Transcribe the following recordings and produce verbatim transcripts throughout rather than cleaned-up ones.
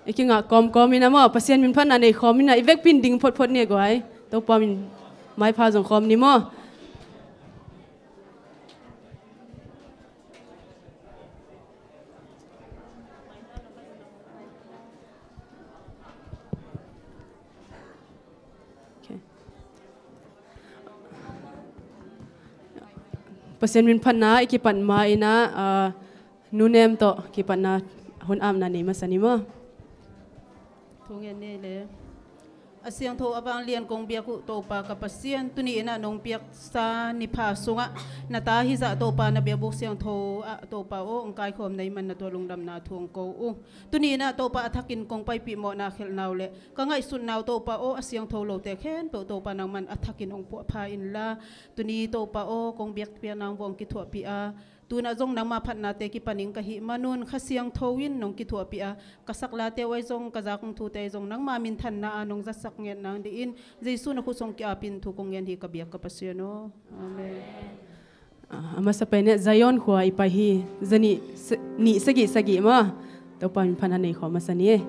I kingah kawmkawm in a maw, Pasian min phatna nei khawm in a, i vekpi in ding photphot ni a guai. Topa min maipha zong khawm ni maw. Okay. Pasian min phatna i kipat ma in a, ah, Nu Nem tawh kipatna hun apna nei masa ni maw. Thu ngen ni le. A siangtho a vanglian kong biak uh Topa ka Pasian, tuni in a nong piaksa ni pha sungah na ta hizah Topa na biakbuk siangtho ah Topa aw, hong kaikhawm na hih man na tua lungdamna thu hong ko uh. Tuni in a Topa a thakin kong paipih mawhna khelhna uh le ka ngaihsutna uh Topa aw, a siangtho lote khempeuh Topa nangman a thakin hong puahpha inla, tuni Topa aw, kong biakpiakna hong vuah hong kithuahpih a, tu-in a zong nangma phatnate kipan ing ka hih manun Kha Siangtho in nong kithuahpih a, ka saklate uh ahi zong, ka zak hong thute ahi zong nangma minthanna a nong zatsak nget nang dingin Jesu na khut sung ki-apin thu kong ngen hi ka biak ka Pasian aw. Amen. Ah, a masa pen in Zion khua i pai hi. Za nih, sa-, nih sagih sagih maw. Topa min phatna nei khawm masa ni.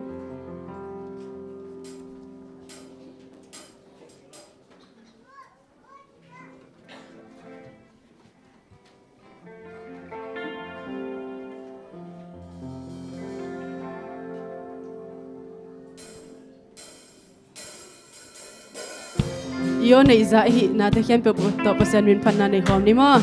I aw neih zah i hih nate khempeuh tawh Pasian min phatna nei khawm ni maw.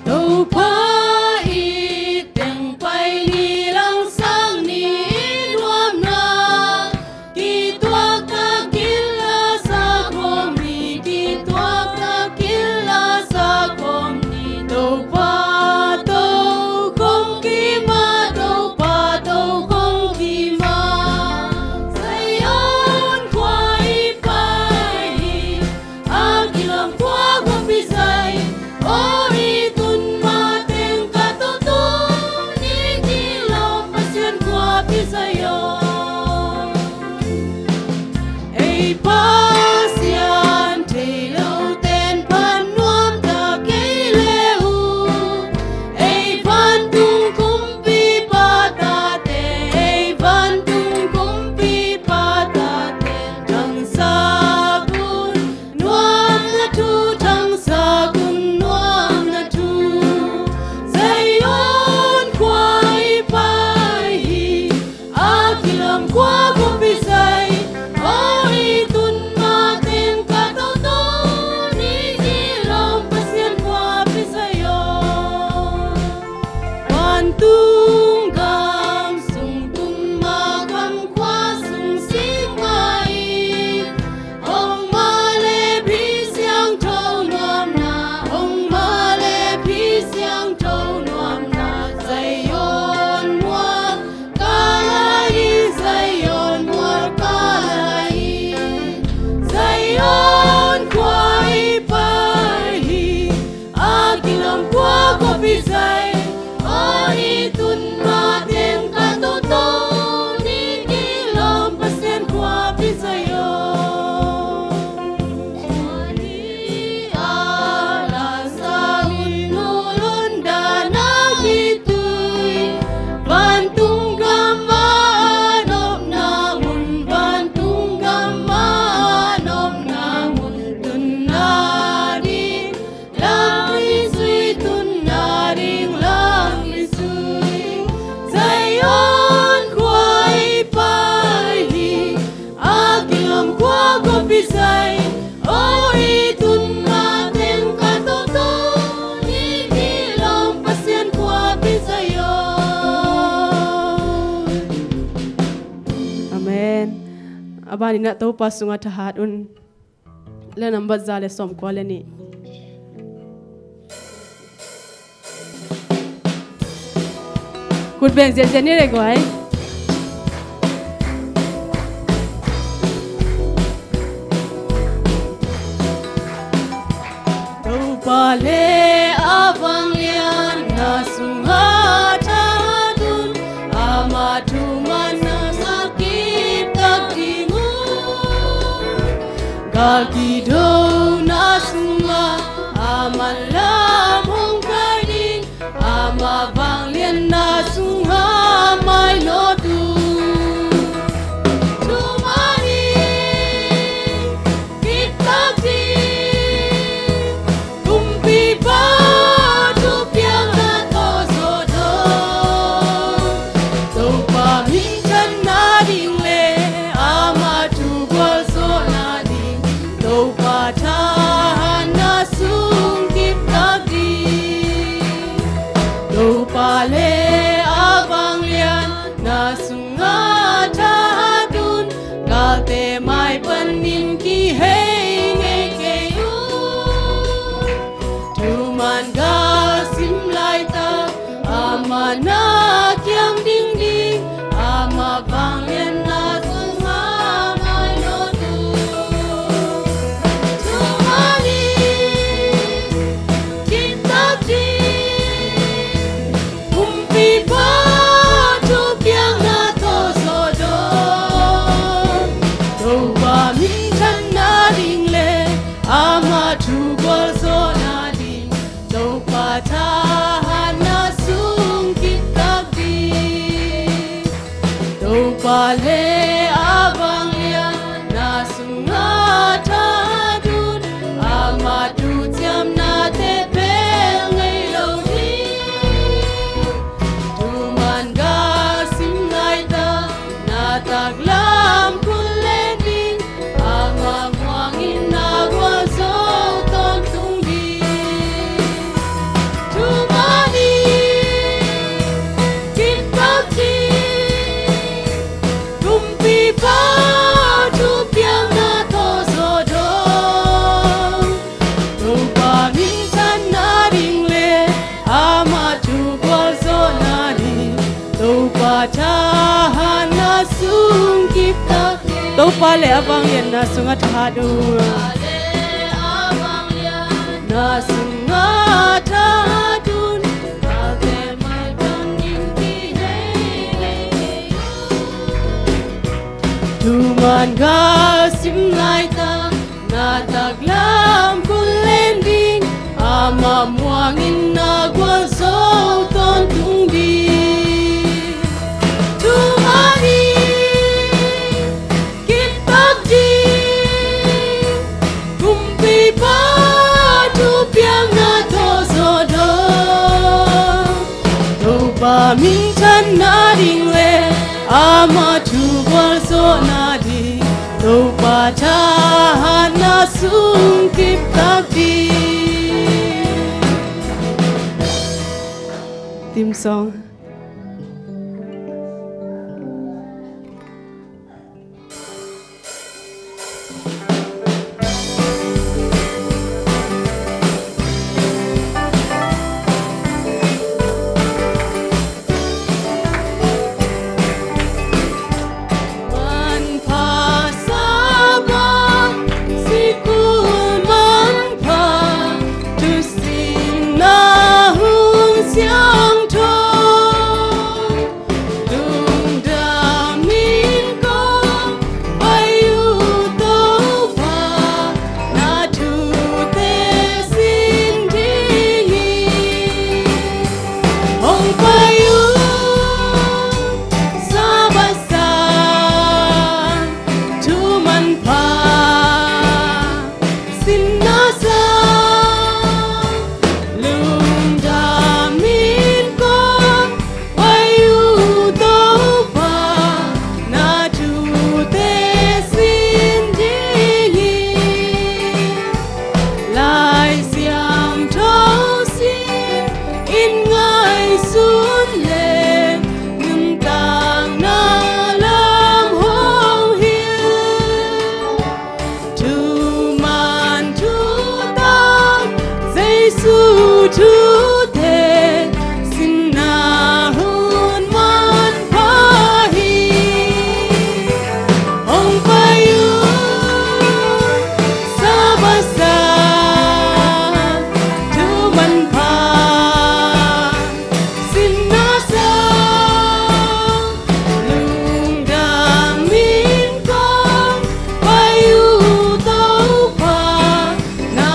Topa i teng pai ni, langsang ni, nuamna kituak takin la sa khawm ni, kituak takin la sa khawm ni. Topa tokhom kima, Topa tokhom kima. Zion khua i pai hi, a kilawm khua khuapi Zion. Aw i tun mateng ka toto ni, kilawm Pasian khuapi Zion. Ei Pasian thei lo ten phat nuam ta kei le uh. Ei vantung kumpipa tate, ei vantung kumpipa tate, thangsak un nuamna thu, thangsak un nuamna thu. Zion khua i pai hi, a kilawm khua khuapi Zion. Aw i tun mateng ka toto ni, kilawm Pasian khuapi Zion. Vantung gam sung tun ma, kham khua sung sing ma hi. Hong mah leh Phi Siangtho nuamna, hong mah leh Phi Siangtho nuamna. Zion mual ka la hi, Zion mual ka la hi. Zion khua i pai hi, a kilawm khua khuapi Zion. Aw i tun mateng ka toto ni, kilawm Pasian khuapi Zion. Aw ni a la sa un nu lun dana kitui, vantung gam a nopna mun, vantung gam a nopna mun, tunna ding lam i zui, tunna ding lam i zui. Zion khua i pai hi, a kilawm khua khuapi Zion. Aw i tun mateng ka toto ni, kilawm Pasian khuapi Zion. Amen. A ban in a Topa sungah thahat un. Le nambat za le sawmkua le nih. Khut beng ziahziah ni le guai. Topa le a vanglianna sungah thahat un, ama thuman na sa kip tak ding uh. Gal kidona sungah a manlam hong kai ding, ama vangliatna sungah mainawt uh. Thumani kiptak ding, kumpipa thupiakna tawh zawhdawn, Topa minthanna ding le ama thu gualzawhna ding, Topa thahatna sung kiptak ding. Topa le a vangliatna sungah thahat un, galte mai panin kihei ngei kei un. Thuman gal sim laitak ama na kiam ding ding, ama vangliatna sungah mainawt uh. Thumani kiptak ding, kumpipa thupiakna tawh zawhdawn, Topa minthanna ding le ama thu gualzawhna ding, Topa thahatna sung kiptak ding. Topa le a vangliatna sungah thahat un, ama thuciamnate phel ngei lo ding. Thuman gal sim laitak na taklam khut len ding, ama muangin na gualzo tawntung ding. Thumani kiptak ding, kumpipa thupiakna tawh zawhdawn, Topa minthanna ding le ama thu gualzawhna ding, Topa thahatna sung kiptak ding. Topa le a vangliatna sungah thahat un. Na sungah thahat un, galte mai panin kihei ngei kei un. Thuman gal sim laitak na taklam khut len ding, ama muangin na gualzo tawntung ding. Thumani kiptak ding, kumpipa thupiakna tawh zawhdawn, Topa minthanna ding le ama thu gualzawhna ding, Topa thahatna sung kiptak ding. Theme song. Manpha Sabbath sikul manpha, thusinna hun siangtho, lungdamin kong pai uh Topa, na thute sin dingin hong pai uh. Sabbath sang, thu manpha, sinna sang, lungdamin kong pai uh Topa, na thute sin dingin. Lai Siangtho sin in ngaihsun le nuntakna lam hong hilh. Thuman thutak Jesu thute, sinna hun manpha hi. Hong pai uh Sabbath sang, thu manpha, sinna sang, lungdamin kong pai uh Topa, na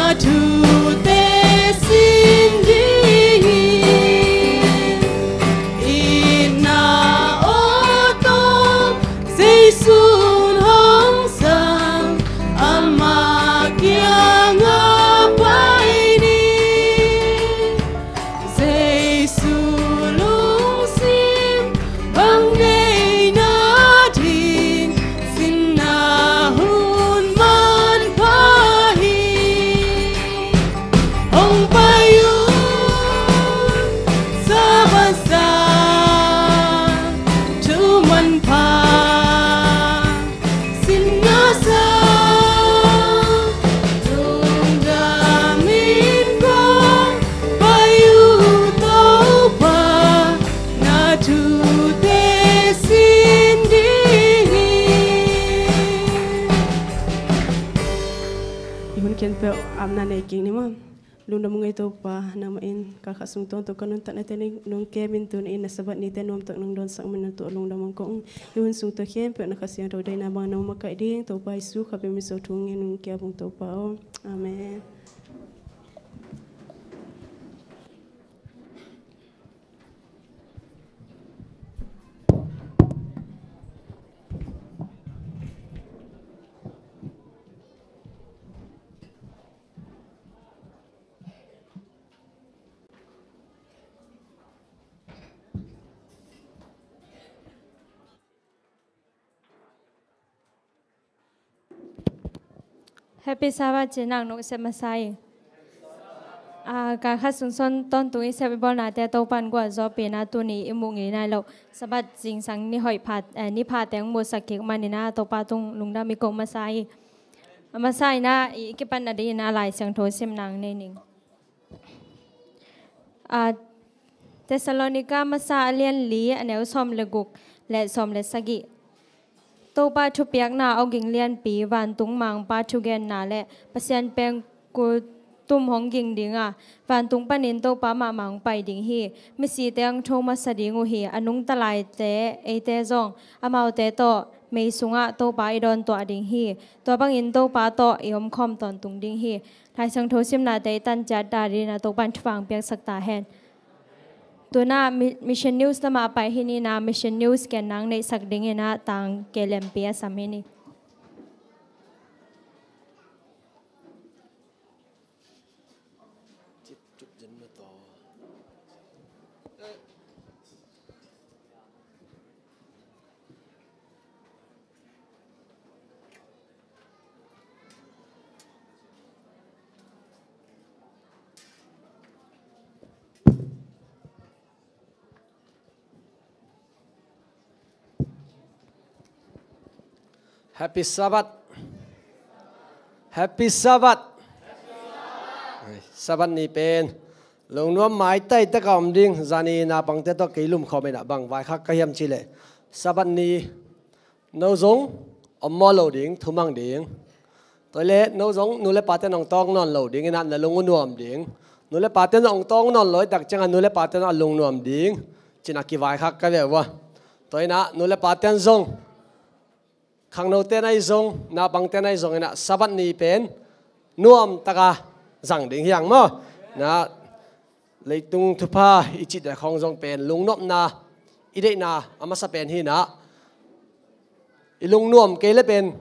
Amna nei kik ni maw. Lungdam ung ei Topa, nangmah in ka kha sung tawntung ka nuntakna te nong kem in tuni in na Sabbath nite nuamtak nong dawnsak manin na tuah lungdam ung kong. Hih hun sung tawh khempeuh na Kha Siangtho deihna bang nong makaih ding Topa Jesu kha peuh min suang thu ngen ung, ki-ap ung Topa aw. Amen. Happy Sabbath ci-in nang nong sep masa hi. Ah, ka kha sung tawntung i sep i bawlnate Topa in gualzawhpih in tuni i muh ngei nai loh Sabbath zingsang ni hoih pha, eh, ni pha teng muhsak kik manin Topa tung lungdam i ko masa hi. A masa in i kipan nadingin a Lai Siangtho sim nang nei ning. A, Thessalonika masa a lian li a neu sawm le guk le sawm le sagih. Topa thupiakna awging lianpi, vantung mangpa thugenna le Pasian pengkul tum hong ging ding a, vantung panin Topa mahmah hong pai ding hi. Misite hong tho masa ding uh hi. A nungta laite eite zong amaute tawh mei sungah Topa i dawntuah ding hi. Tua bangin Topa tawh i omkhawm tawntung ding hi. Lai Siangtho simnate i tan ciat ta dingin Topa in thupha hong piaksak ta hen. Tu-in mi-, Mission News lamah pai hi ni in, Mission News ken nang neihsak dingin tang ke lempi a sam hi ni. Happy Sabbath. Happy Sabbath. Sabbath ni pen lungnuam maitai taka om ding. Zani naupangte tawh kei lumkhawm in bang vaikhak ka hiam cih leh, Sabbath ni no zong om mawl lo ding, thumang ding. Tua leh no zong nu le pate in hong tawng nawn lo dingin na lung uh nuam ding. Nu le pate in hong tawng nawn lo tak ciangin nu le pate in a lungnuam ding ci-in kivaikhak ka hi ve ua. Tua in nu le pate in zong, khangnote in ahi zong, naupangte in ahi zongin Sabbath ni pen nuam taka zang ding hi hang maw. Na leitung thupha i cihte khawng zong pen lungnopna i deihna a masa pen hi in, i lungnuam kei le pen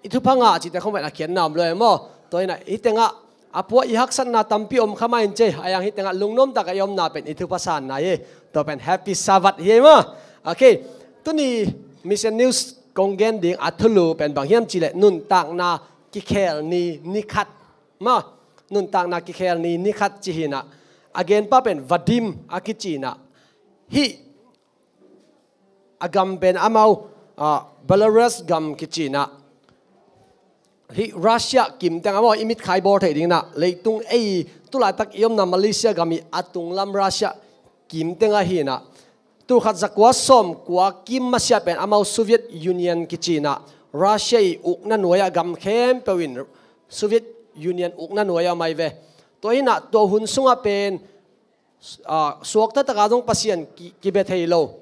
i thupha ngah cihte khawng pen a khiatna om lo e maw. Tua in hih tengah a pua i haksatna tampi om kha mah in cei, a yang hih tengah lungnuam taka i omna pen i thupha sanna hi. Tua pen Happy Sabbath hi maw. Okay, tuni Mission News kong gen ding a thulu pen bang hiam cih leh nuntakna kikhel ni ni khat maw. Nuntakna kikhel ni ni khat ci hi in, a genpa pen Vadim a kici in, hih a gam pen amau, ah, Belarus gam kici in, hih Russia kimteng amau i mitkhai bawl theih dingin leitung ei tulaitak i omna Malaysia gam i a tunglam Russia kimteng ahi in, tulkhat zakua sawmkua kim masiah pen amau Soviet Union kici in, Russia i ukna nuai-ah gam khempeuh in Soviet Union ukna nuai-ah om ahi ve. Tua hi in tua hun sungah pen, ah, suakta taka zong Pasian ki, kibia thei lo.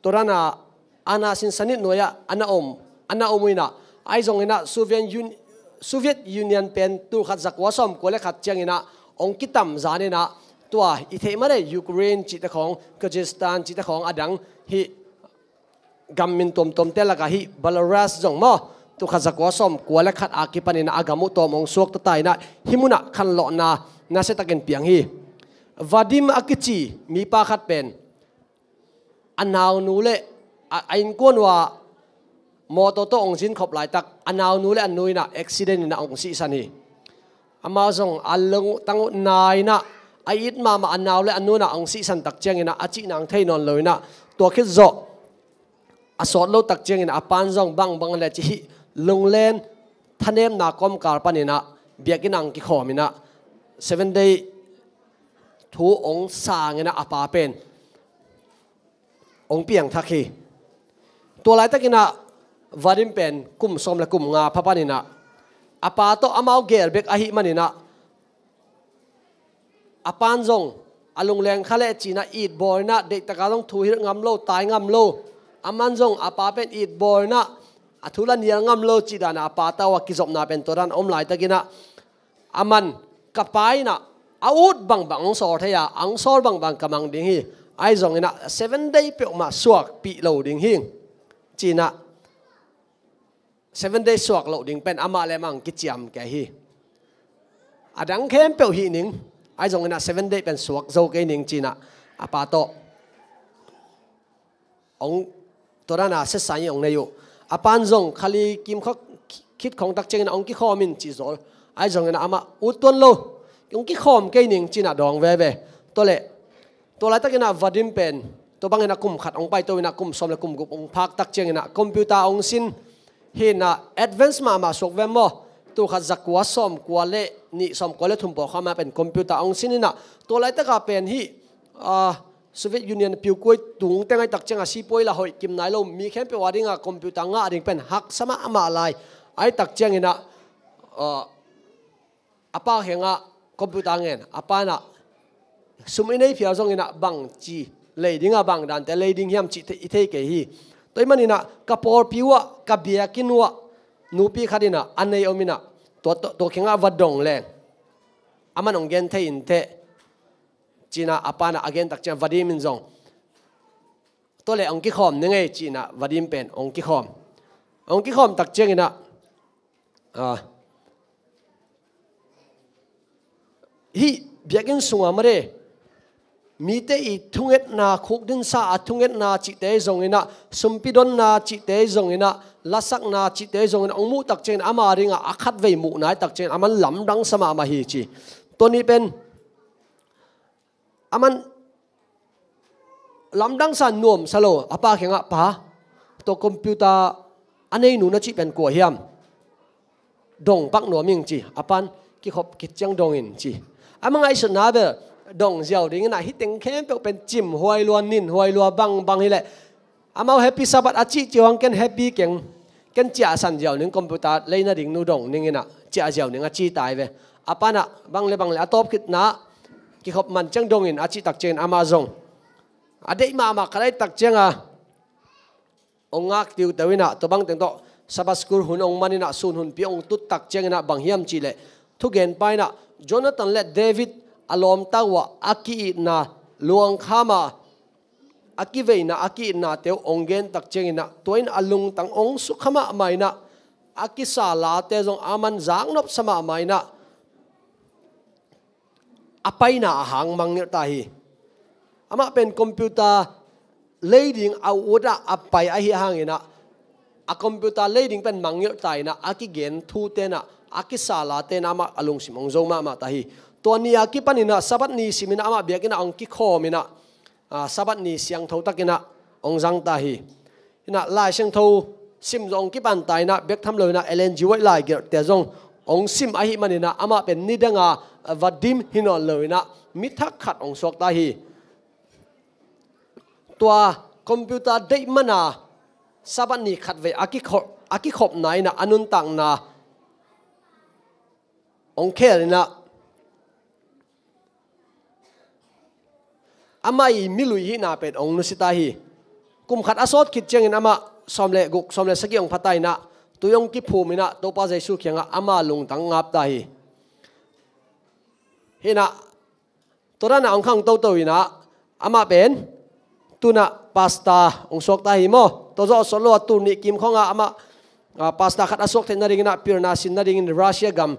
Tua dan a ana sinsanit nuai-ah ana om, ana om uh in, ahi zongin Soviet Un-, Soviet Union pen tulkhat zakua sawmkua le khat ciangin hong kitam zan in, tua i theih mah le Ukraine cihte khawng, Kazakhstan cihte khawng, a dang hih gam min tuamtuamte lakah hih Belarus zong maw, tulkhat zakua sawmkua le khat a kipanin a gam uh tawm hong suakta ta in, hih munah khanlawhna nasia takin piang hi. Vadim a kici mipa khat pen a naunu le a, a innkuan uh a mawtaw tawh hong zin khop laitak a naunu le a nu in accident in hong sihsan hi. Amau zong a lungtang uh nai in, a it mahmah a nau le a nu in hong sihsan tak ciangin a cih nang thei nawn lo in, tua khit zawh a sawt lo tak ciangin a pa'n zong bangbang le ci hih lunglen thanemna kawmkal panin biakinn ah hong kikhawm in, Seven Day thu hong sang in a pa pen hong piangthak hi. Tua laitakin Vadim pen kum sawm le kum nga pha panin A pa tawh amau gel bek ahih manin ah, a pa'n zong a lungleng kha leh ci-in ah, it bawl in ah, deihtaka zong thu hilh ngam lo, tai ngam lo. Aman zong a pa pen it bawl in ah, a thu la nial ngam lo cih dan ah a pa tawh a kizopna pen tua dan a om laitakin ah, aman, ka pa in ah a ut bangbang hong sawl thei a, hong sawl bangbang ka mang ding hi. Ahi zongin ah seven day peuhmah suakpih lo ding hi, ci-in ah, seven day suak loh ding pen amah le amah kiciam kei hi. A dang khempeuh hih ning, ahi zongin ah seven day pen suak zo kei ning, ci-in ah a pa tawh hong, tua dan a siatsa in hong nei uh. A pa'n zong kha li kim khawng khit khawng tak ciangin ah hong kikhawm in, ci zaw. Ahi zongin ah amah ut tuan lo, hong kikhawm kei ning, ci-in ah dawng veve. Tua leh, tua laitakin ah Vadim pen, tua bangin ah kum khat hong paito in ah kum sawm le kum guk hong phak tak ciangin ah computer hong sin. Hi-in ah advance mahmah suak ve maw. Tul khat za kua sawm kua le nih, sawm kua le thum pawlkhat mah pen computer hong sin in ah, tua laitak ah pen hih, ah, Soviet Union piukuai tung teng ahih tak ciang a sipuai la hoih kim nai lo, mi khempeuh a ding a computer ngah ding pen haksa mahmah lai. Ahih tak ciangin ah, ah, a pa kiangah computer ngen, a pa in ah, sum i nei phial zongin ah bangci lei ding a, bang dante lei ding hiam cih i thei kei hi. Tua ahih manin ah ka pawlpi uh ah, ka biakinn uh ah nupi khat in ah a nei om in ah, tua, tua, tua kiangah va dong leng, aman hong gen thei in teh, ci-in ah a pa in ah a gen tak ciang Vadim in zong, tua leh hong kikhawm ning ei, ci-in ah Vadim pen hong kikhawm. Hong kikhawm tak ciangin ah, ah, hih biakinn sungah mate, mite i thungetna, khukdinsa a thungetna cihte zongin ah, sumpi donna cihte zongin ah, lasakna cihte zongin ah hong muh tak ciangin ama ding ah a khatvei muhna ahih tak ciangin aman lamdangsa mahmah hi, ci. Tua ni pen aman lamdangsa, nuamsa lo. A pa kiangah, "Pa, tua computer a neinu na cih pen kua hiam? Dong pak nuam ing," ci. A pa'n, "Kikhop khit ciang dong in," ci. Ama ngaihsutna bel dong ziau dingin ah, hih teng khempeuh pen cimhuai lua, ninhuai lua bangbang hi leh, amau Happy Sabbath a cih ciang ken happy keng, ken ciahsan ziau ning, computer lei nading nu dong ning in ah, ciah ziau ning a ci tai ve. A pa'n ah, "Bang le bang le a tawp khitna, kikhop man ciang dong in," a cih tak ciangin amah zong a deih mahmah khat ahih tak ciang a, hong ngak tiuteu in ah, tua bang teng tawh Sabbath school hun hong man in ah, sun hunpi hong tut tak ciangin ah, bang hiam cih leh, thugenpa in ah Jonathan le David a lawmta uh ah a ki-itna, luangkham a, a kiveina, a ki-itnate uh hong gen tak ciangin ah, tua in a lungtang hong sukha mahmah in ah, a kisa late zong aman zaknopsa mahmah in ah, a paina a hang mangngilh ta hi. Amah pen computer lei ding a ut ah a pai ahih hangin ah, a computer lei ding pen mangngilh ta in ah, a kigen thute in ah, a kisa late in ah amah a lungsim hong zo mahmah ta hi. Tua ni a kipan in ah Sabbath ni sim in ah amah biakinn ah hong kikhawm in ah, ah, Sabbath ni siangtho takin ah hong zang ta hi. In ah Lai Siangtho sim zong hong kipan ta in ah, bek tham lo in ah Ellen G. White laigelhte zong hong sim ahih manin ah, amah pen nidang a, ah, Vadim hi nawn lo in ah, mi thak khat hong suak ta hi. Tua computer deih man a, Sabbath ni khatvei a kikhop, a kikhopna in ah, a nuntakna hong khel in ah, amah i milui hihna pen hong nusia ta hi. Kum khat a sawt khit ciangin amah sawm le guk, sawm le sagih hong pha ta in ah, tui hong kiphum in ah, Topa Jesu kiangah ama lungtang ngap ta hi. Hi in ah, tua dan a hong khang toto in ah, amah pen tu in ah pastor hong suak ta hi maw. Tua zawh sawt lo a, tul nih kim khawng a amah, ah, pastor khat a suak theih nading in ah, pilna sin nading in Russia gam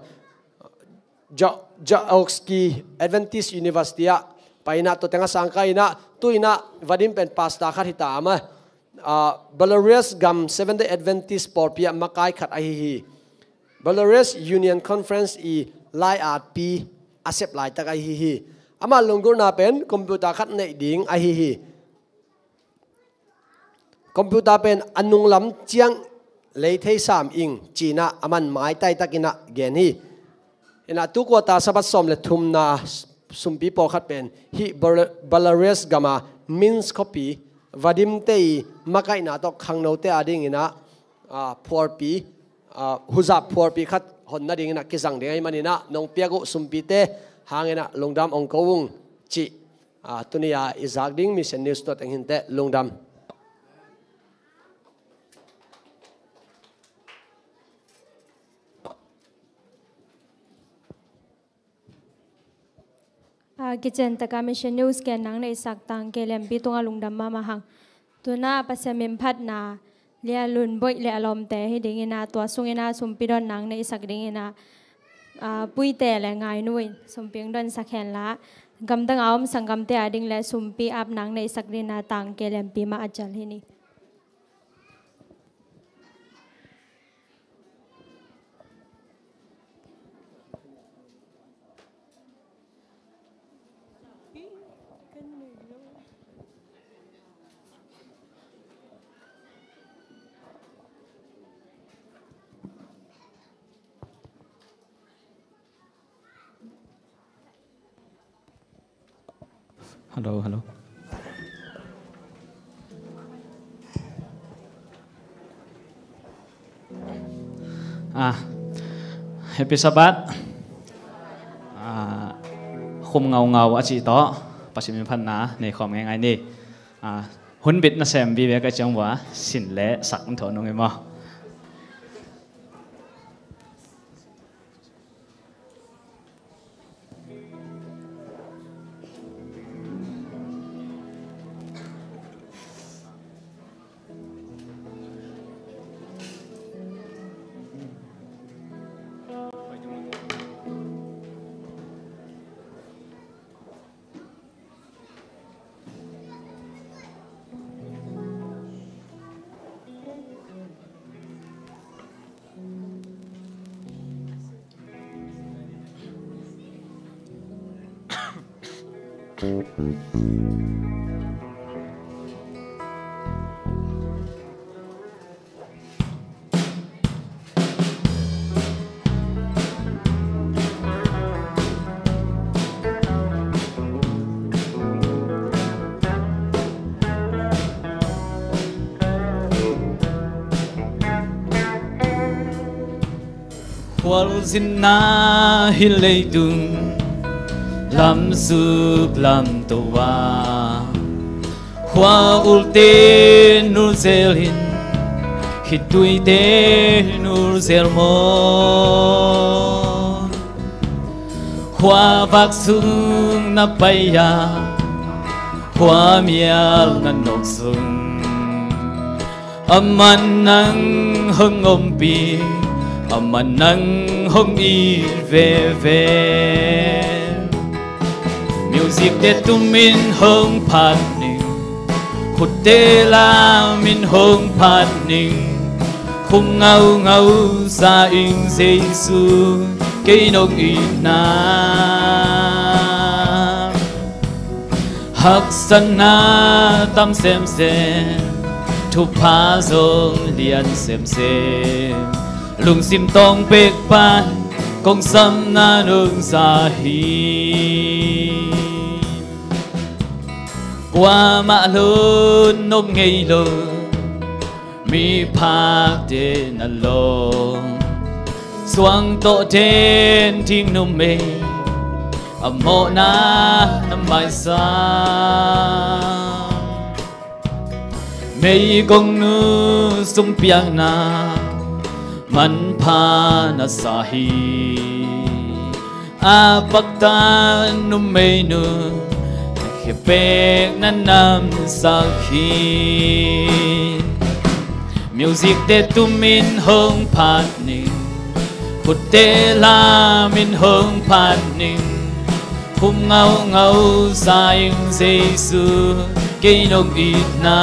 Ja-, Jakhovsky Adventist University ah pai in ah, tua teng ah sangkah in ah, tu in ah Vadim pen pastor khat hi ta a, amah, ah, Belarus gam Seventh Day Adventist pawlpi ah makai khat ahi hi. Belarus Union Conference i lai-atpi a sep laitak ahi hi. Amah lunggulhna pen computer khat neih ding ahi hi. Computer pen a nunglam ciang lei thei sam ing, ci in ah aman maitai takin ah gen hi. In ah tu quarter Sabbath sawm le thumna sumpi pawlkhat pen hih Bel-, Belarus gam a Minsk khuapi, Vadimte i makaihna tawh khangnote a ding in ah, ah, phualpi, ah, huzap phualpi khat honna dingin ah kizang ding ahih manin ah nong piak uh sumpite hangin ah lungdam ong ko ung cih, ah, tuni-a i zak ding Mission News tua teng hi inteh. Lungdam. A, kician taka Mission News ken nang na i sak tangke lianpi tungah lungdam mahmah hang. Tu-in ah Pasian min phatna, Lia Lun Boih le a lawmte hi dingin ah tua sungin ah sumpi dawn nang na i sak dingin ah, a, Puite le Ngainu in sumpi ong dawnsak hen la, gamdang a om sanggamte a ding le sumpi ap nang na i sak dingin ah tangke lianpi mah a cial hi ni. Hello, hello. Ah, Happy Sabbath. Ah, khum ngaungau a cih tawh Pasian min phatna nei khawm ngeingai ni. Ah, hun bit nasem vive ka ciang vua sin le sak in thawn ung e maw. Khualzinna hi leitung lam sup lam to a, khua ulte nulzel in, khitui te nulzel maw. Khua vak sung na pai a, khua mial na nawk sung, aman nang hong ompih, aman nang hong it veve. Music te tum in hong phat ning, khutte lam in hong phat ning, khum ngaungau sa ing Jesu, kei nong itna. Haksatna tam semsem, thupha zong lian semsem, lungsim tawng pek pan kong sapna nong za hi. Kuamah lungnuam ngei lo miphakte na lawm, suang tawh den ding numei, a mawhna na maisam. Meigong nu sumpiakna manpha na sa hi. A pakta numeinu na khepek na namsak hi. Music te tum in hong phat ning, khutte lam in hong phat ning, khum ngaungau sa ing Jesu, kei nong itna.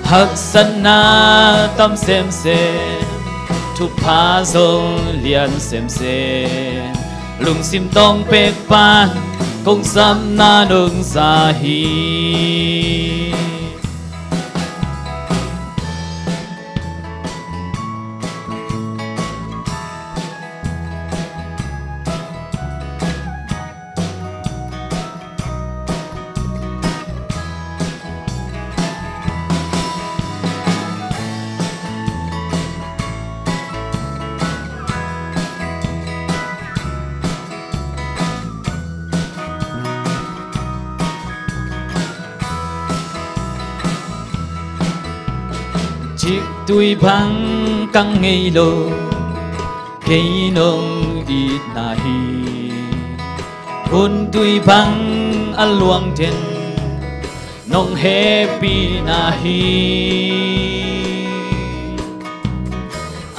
Haksatna tam semsem, thupha zong lian semsem, lungsim tawng pek pan kong sapna nong za hi. Ziktui bang ka ngei lo, kei nong itna hi. Huntui bang a luang den, nong hehpihna hi.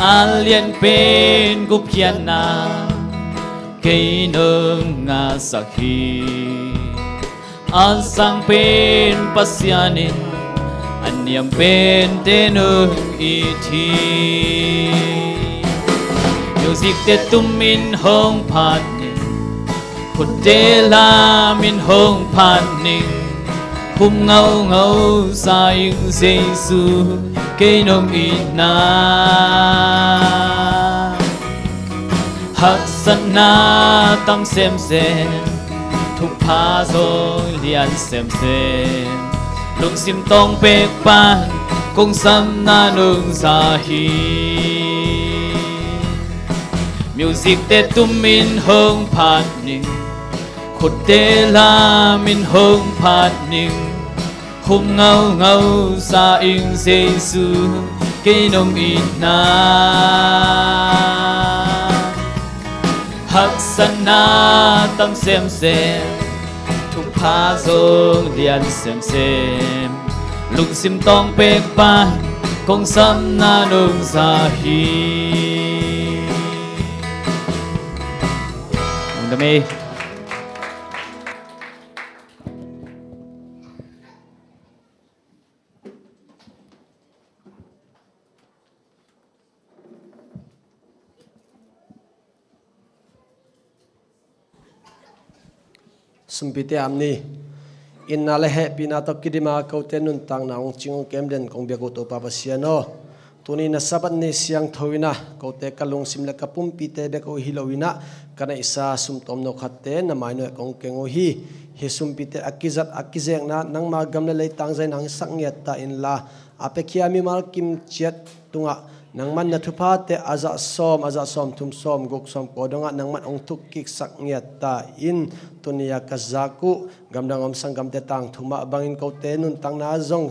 A lian pen gupkhiatna, kei nong ngahsak hi. A sang pen Pasian in, a niam pente nong it hi. Music te tumin hong phat ning, khutte lamin hong phat ning, khum ngaungau sa ing Jesu, kei nong itna. Haksatna tam semsem, thupha zong lian semsem, lungsim tawng pek pan kong samna nong za hi. Music te tumin hong phat ning, khutte lamin hong phat ning, khum ngaungau sa ing Jesu, kei nong itna. Haksatna tam semsem, thupha zong lian semsem, lungsim tawng pek pan kong samna nong za hi. Lungdam ei. Sumpite a om ni. Itna le hehpihna tawh kidima kote nuntakna hong cing hong kem den kong biak uh Topa Pasian aw, tuni na Sabbath ni siangtho in ah kote ka lungsim le ka pumpite bek uh hi lo in ah, ka neihsa sumtawm no khatte na mai nuai kong keng uh hi. Hih sumpite a kizat a kizekna nangma gam le leitang zai nang sak ngiat ta inla, a piakhia mimal kimciat tungah nangman na thuphate a zah sawm, a zah sawmthum, sawmguk, sawmkua dongah nangman hong thukkiksak ngiat ta in. Tuni-a ka zak uh gamdang om sanggamte tangthu mah bangin kote nuntakna zong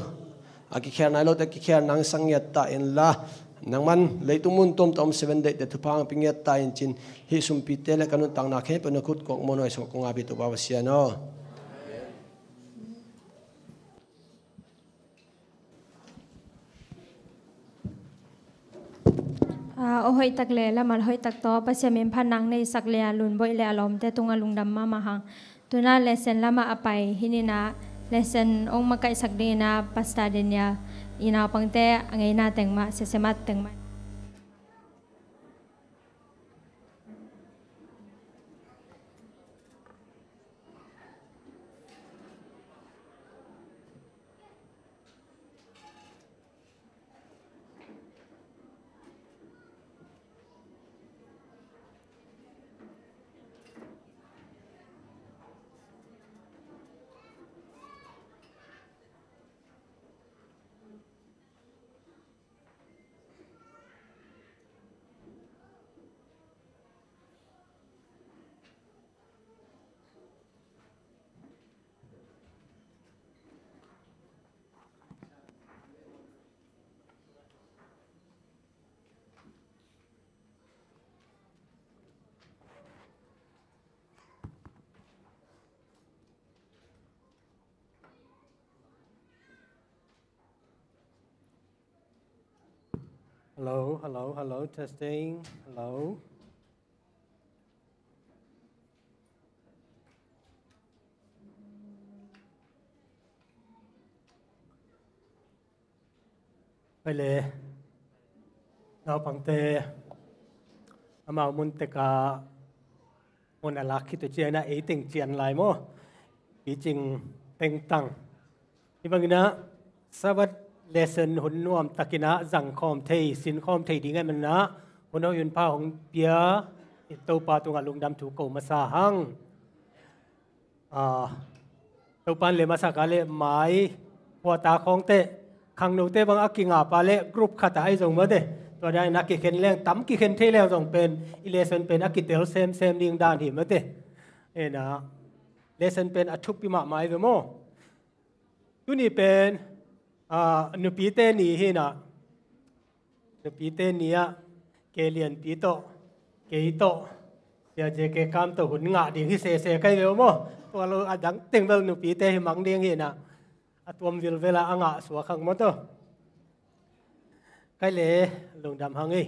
a kikhial nai lote kikhial nang sak ngiat ta inla, nangman leitung mun tuamtuam om Seven Day-te thupha hong pia ngiat ta in ci-in, hih sumpite le ka nuntakna khempeuh na khut kong muanhuai sungah kong ap hi Topa Pasian aw. A, aw hoihtak le lamal hoihtak tawh Pasian min phat nang neisak le a lunboih le a lawmte tungah lungdam mahmah hang. Tuna lesson lamah a pai hi in ah, lesson hong makaihsak dingin ah Pastor Daniel i naupangte a ngeina teng mah, sese mah teng mah. Hello, hello, hello, testing, hello. Pai le, naupangte amau mun tekah hun a lak khit uh ciangin ah ei teng cian lai maw? Picing tengtang. Hih bangin ah Sabbath lesson hun nuamtakin ah zangkhawm thei, sinkhawm thei ding ahih manin ah hun hoih hun pha hong pia Topa tungah lungdam thu ko masa hang. A, Topan le masak a le mai huata khawngte, khangnote bang a kingap a le group khat ah ahi zong mate, tua danin a kikhen leng, tam kikhen thei leng zong pen i lesson pen a kitel semsem ding dan hi mate. Ena, lesson pen a thupi mahmah hi ve maw? Tuni pen, a, nupite ni hi in ah, Nupite ni-ah kei lianpi tawh, kei tawh, Sia J K Kam tawh hun ngah ding hi sese kai ve maw. Tua lo a dang teng bel nupite hi mang ding hinah, a tuam vilvela a ngah suak hang maw tawh. Kai le lungdam hang ei.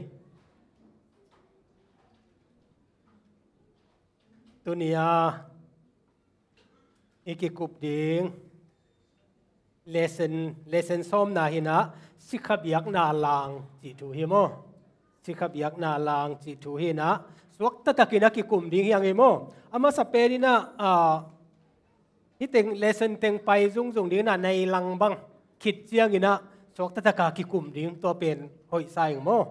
Tuni-a i kikup ding lesson, lesson sawmna hinah sikha biakna lang cih thu hi maw. Sikha biakna lang cih thu hinah suak taktakin a kikum ding hi ang hi maw. A masa peninah, ah, hih teng lesson teng pai zungzung dinginah nei lang bang khit cianginah suak taktaka kikum ding tua pen hoihsa ing maw.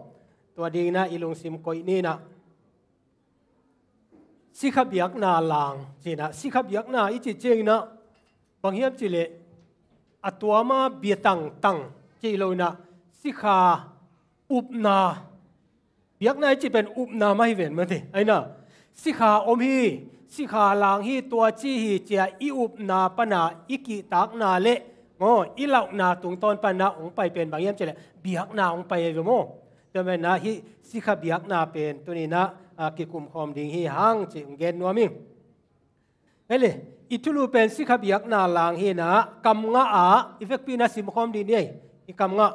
Tua dinginah i lungsim koih ninah sikha biakna lang cinah, sikha biakna i cih cianginah bang hiam cihleh a tuama bia tangtang cih loinah sikha upna, biakna i cih pen upna mah hi ven mate. Aina sikha om hi, sikha lang hi, tua ci hi cia i upna pana i kihtakna le maw, i lauhna tungtawn pana hong pai pen bang hiam cihleh biakna hong pai ahi ve maw. Tua menah hih sikha biakna pen tuninah, ah, kikum khawm ding hi hang ci hong gen nuam ing. Hei le, i thulu pen sikha biakna lang hinah kam ngah ah i vekpi na sim khawm dih ni ei. I kam ngah,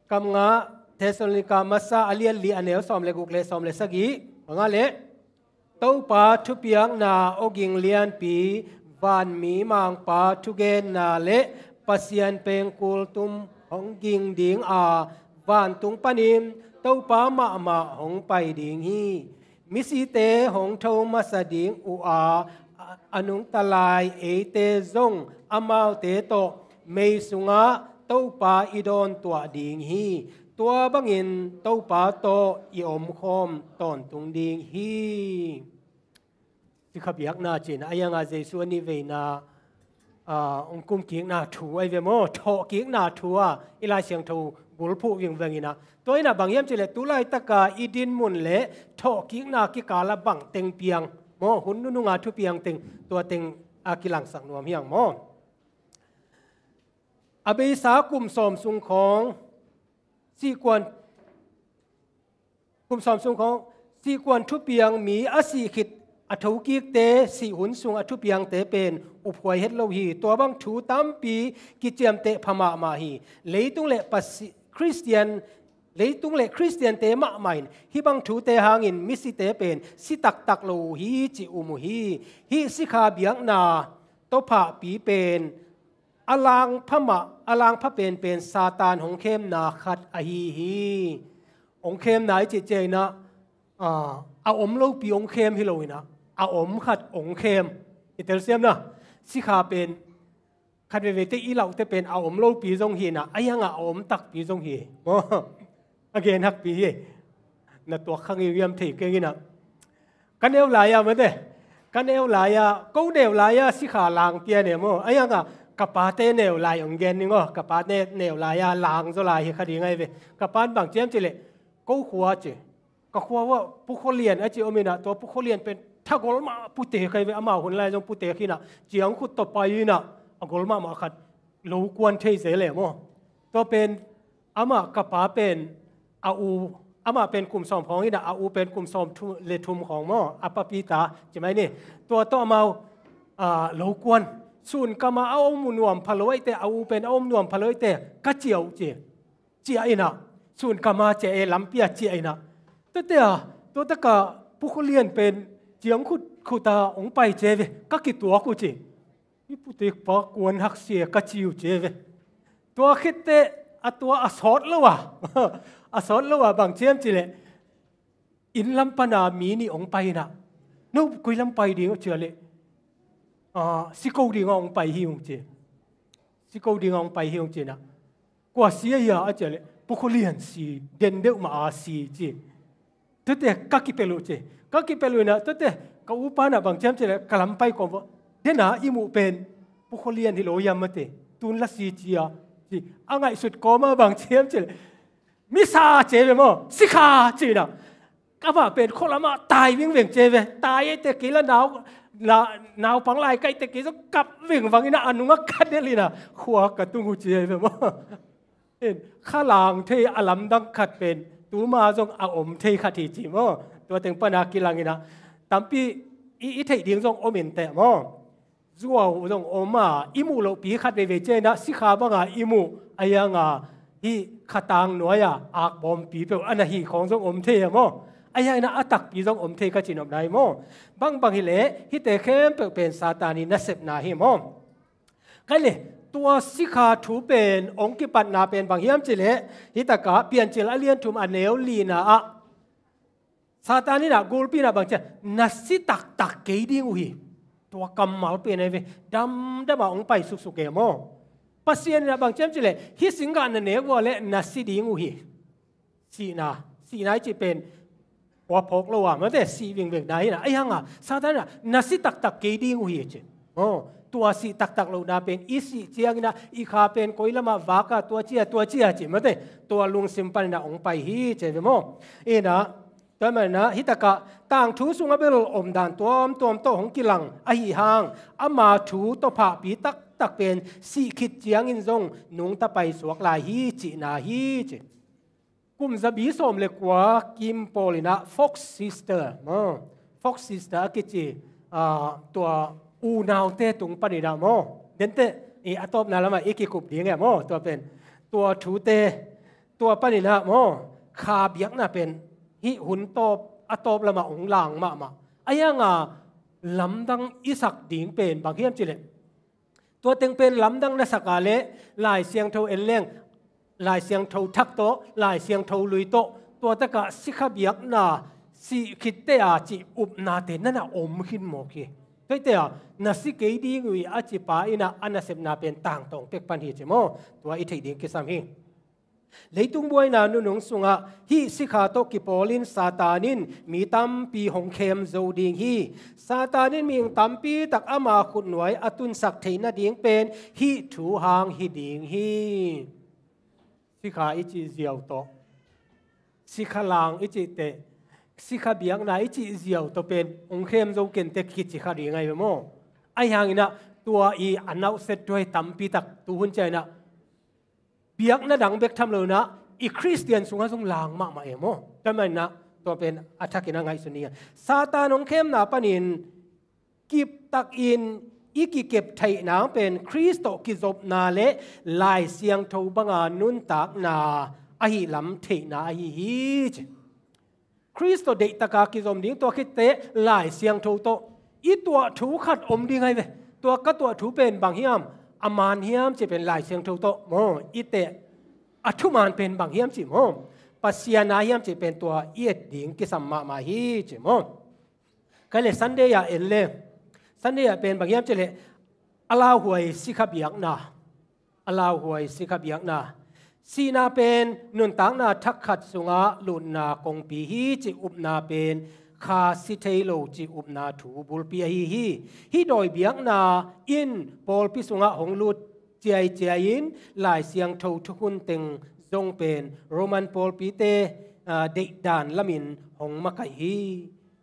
kam ngah Thessalonika masa a lian li a neu sawm le guk le sawm le sagih. Bangah le Topa thupiakna awging lianpi, vanmi mangpa thugenna le Pasian pengkul tum hong ging ding a, vantung panin Topa mahmah hong pai ding hi. Misite hong tho masa ding uh a, a, a nungta lai eite zong amaute tawh mei sungah Topa i dawn tuah ding hi. Tua bangin Topa tawh i omkhawm tawntung ding hi. Sikha biakna cihna a iangah Jesu a nih veina, ah, hong kumkikna thu ahi ve maw? Thawhkikna thu a i Lai Siangtho bulphuh vingvenginah. Tua inah bang hiam cihleh tu laitaka i dinmun le thawhkikna kikala bang teng piang maw? Hun nununga thupiang teng, tua teng a kilangsak nuam hiang maw? A beisa kum sawm sung khawng sihkuan, kum sawm sung khawng sihkuan thupiang mi a sih khit a thokikte sih hun sung a thupiangte pen uphuai het lo hi. Tua bang thu tampi kiciamteh pha mahmah hi. Leitung le Pasi-, Khristian, leitung le Khristiante mahmah in hih bang thute hangin misite pen si taktak lo uh hi ci um uh hi. Hih sikha biakna tawphahpi pen a langpha mah, a langpha penpen Satan hong khemna khat ahi hi. Hong khemna i cih cianginah, ah, a om lopi hong khem hi loinah a om khat hong khem. I telsiamna sikha pen khat veveite i lauhte pen a om lopi zong hinah a iangah a om takpi zong hi. A gen hakpi hi. Na tuak khang i hiam thei kenginah. Ka neu lai-a mate. Ka neu lai-a, ko neu lai-a sikha lang pia ne maw. A iangah ka pate neu lai hong gen ning aw. Ka pate neu lai-a lang zaw lai hi kha ding ahi ve. Ka pan bang ciam cihleh ko khua ci. Ka khua uah Pu Khua Lian a ci om inah, tua Pu Khua Lian pen thagol mah putek ahi ve, amau hun lai zong putek hinah ciangkhut tawh pai inah a gol mahmah khat lo kuan thei se le maw. Tua pen amah ka pa pen a u, amah pen kum sawm khawng inah a u pen kum sawm thu-, le thum khawng maw, a papi ta ci mai ni. Tua tawh amau, ah, lo kuan. Sun kama a om nuam pha lo ahite, a u pen a om nuam pha lo ahite ka ciah uh ci. Ciah inah, sun kama ciah e, lampi ah ciah inah. Tuate a, tuataka Pu Khua Lian pen ciangkhut khuta hong pai ce ve, ka kituak uh ci. I putekpa kuan haksia ka ci uh ce ve. Tua khitteh a tua a sawt lo a, a sawt lo a bang ciam cihleh inn lam pana mi nih hong pai inah. No koi lam pai ding uh cihleh, ah, siko dingah hong pai hi ung ci. Siko dingah hong pai hi ung ci inah. Kua si a hia a cihleh Pu Khua Lian si, den deuh mah a si ci. Tuate ka kipel uh ci. Ka kipel uh inah tuate ka upa nah bang ciam cihleh ka lam pai kawm vawh, dena i muh pen Pu Khua Lian hi lo hiam mate. Tun la si cia ci. A ngaihsut kawma bang ciam cihleh misa ce ve maw, sikha ci inah. Amah pen khualamah tai vingveng ce ve. Tai eite kei la nau, la, naupang lai ka eite kei zong kap vingvang inah a nungah ka delh inah khua ka tung uh ci ve maw. In, khalang thei a lamdang khat pen tuma zong a om thei khat hi ci maw? Tua teng pana kilang inah tampi i, i theih ding zong om inteh maw? Zuau zong om a, i muh lohpi khat veivei ciang inah sikha banga i muh a hianga hih khatang nuai-a akbawmpi peuh a na hih khawng zong om thei a maw? A hiang inah a takpi zong om thei ka ci nopna hi maw? Bangbang hileh hihte khempeuh pen Satan i nasepna hi maw? Kei le, tua sikha thu pen hong kipatna pen bang hiam cileh, hih takah Piancil a lian thum a neu lina ah Satan inah gulpi inah bang ciah, na si taktak kei ding uh hi. Tua kammal pen ahi ve, damdam ah hong pai suksuk e maw? Pasian inah bang ciam cileh, hih singgah na nek uh leh na si ding uh hi. Sihna, sihna i cih pen kua phawk lo a, mate, sih vingvengna hi inah, a hianga Satan inah na si taktak kei ding uh hi ci. Oh, tua sih taktak lohna pen i sih ciang inah i kha pen koi lamah vak a, tua cia, tua cia ci, mate, tua lungsim pan inah hong pai hi ci ve maw? Inah, tua man inah hih takah tangthu sungah bel omdan tuamtuam tawh hong kilang ahi hang, ama thu tawh phahpi taktak pen sih khit ciangin zong nungta paisuak lai hi cihna hi ci. Kum zabi sawm le kua kim pawl inah Fox Sister maw? Fox Sister a kici, ah, tua unaute tung pan inah maw? Denteh i a tawpna lamah i kikup ding e maw? Tua pen tua thute, tua pan inah maw? Kha biakna pen hih hun tawp, a tawp lamah hong lang mahmah. A hianga lamdang i sak ding pen bang hiam cileh, tua teng pen lamdang na sak a leh Lai Siangtho en leng, Lai Siangtho thak tawh, Lai Siangtho lui tawh, tua takah sikha biakna sih khitte a cih upnate na na om khin mawk hi. Tuate a na si kei ding uh hi a ci pa inah a nasepna pen tangtawng pek pan hi ci maw? Tua i theih ding kisam hi. Leitung buaina nunung sungah hih sikha tawh kipawlin Satan in mi tampi hong khem zo ding hi. Satan in mihing tampi tak ama khutnuai a tunsak theih nading pen hih thu hang hi ding hi. Sikha i cih ziau tawh, sikha lang i cih teh, sikha biakna i cih ziau tawh pen hong khem zo kenteh kici kha ding ahi ve maw? Ahi hang inah tua i a nauhset tuai tampi tak tuhun ciang inah biakna dang bek tham lo inah i Khristian sungah zong lang mahmah e maw? Tua man inah tua pen a thakin a ngaihsun ni a, Satan hong khemna panin kiptakin i kikep theihna pen Khrist tawh kizopna le Lai Siangtho banga nuntakna ahi lam theihna ahi hi ci. Khrist tawh deihtaka kizom ding, tua khitteh Lai Siangtho tawh i tuah thu khat om ding ahi ve. Tua ka tuah thu pen bang hiam, a man hiam cih pen Lai Siangtho tawh maw i teh, a thuman pen bang hiam cih maw, Pasian a hiam cih pen tua i et ding kisam mahmah hi ci maw? Kei le Sunday ah en le, Sunday ah pen bang hiam cileh, a lauhuai sikha biakna, a lauhuai sikha biakna. Sihna pen nuntakna thak khat sungah lutna kongpi hi cih upna pen kha si thei lo cih upna thu bulpi ahi hi. Hih dawi biakna in pawlpi sungah hong lut ciaiciai in Lai Siangtho thukhun teng zong pen Roman pawlpite, ah, deihdan lamin hong makaih hi.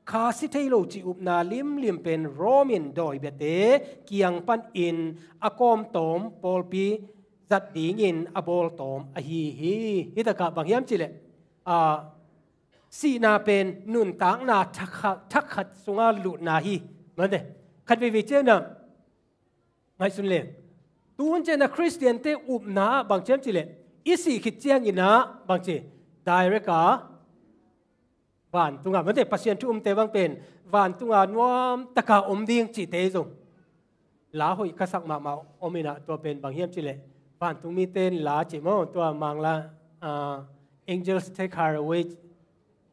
Kha si thei lo cih upna limlim pen Rome in dawi biate kiang panin a kawmtawm pawlpi zat dingin a bawltawm ahi hi. Hih takah bang hiam cileh, ah, sihna pen nuntakna thak khat, thak khat sungah lutna hi. Mate, khat veivei ciang inah ngaihsun leng, tuhun ciang inah Khristiante upna ah bang hiam cileh, i sih khit ciang inah bang ci, direct a vantungah, mate, Pasian thu umte bang pen vantungah nuamtaka om ding cihte zong la hoih ka sak mahmah om inah, tua pen bang hiam cileh, vantung mite in la cih maw, tua Mangla, ah, angels take her away,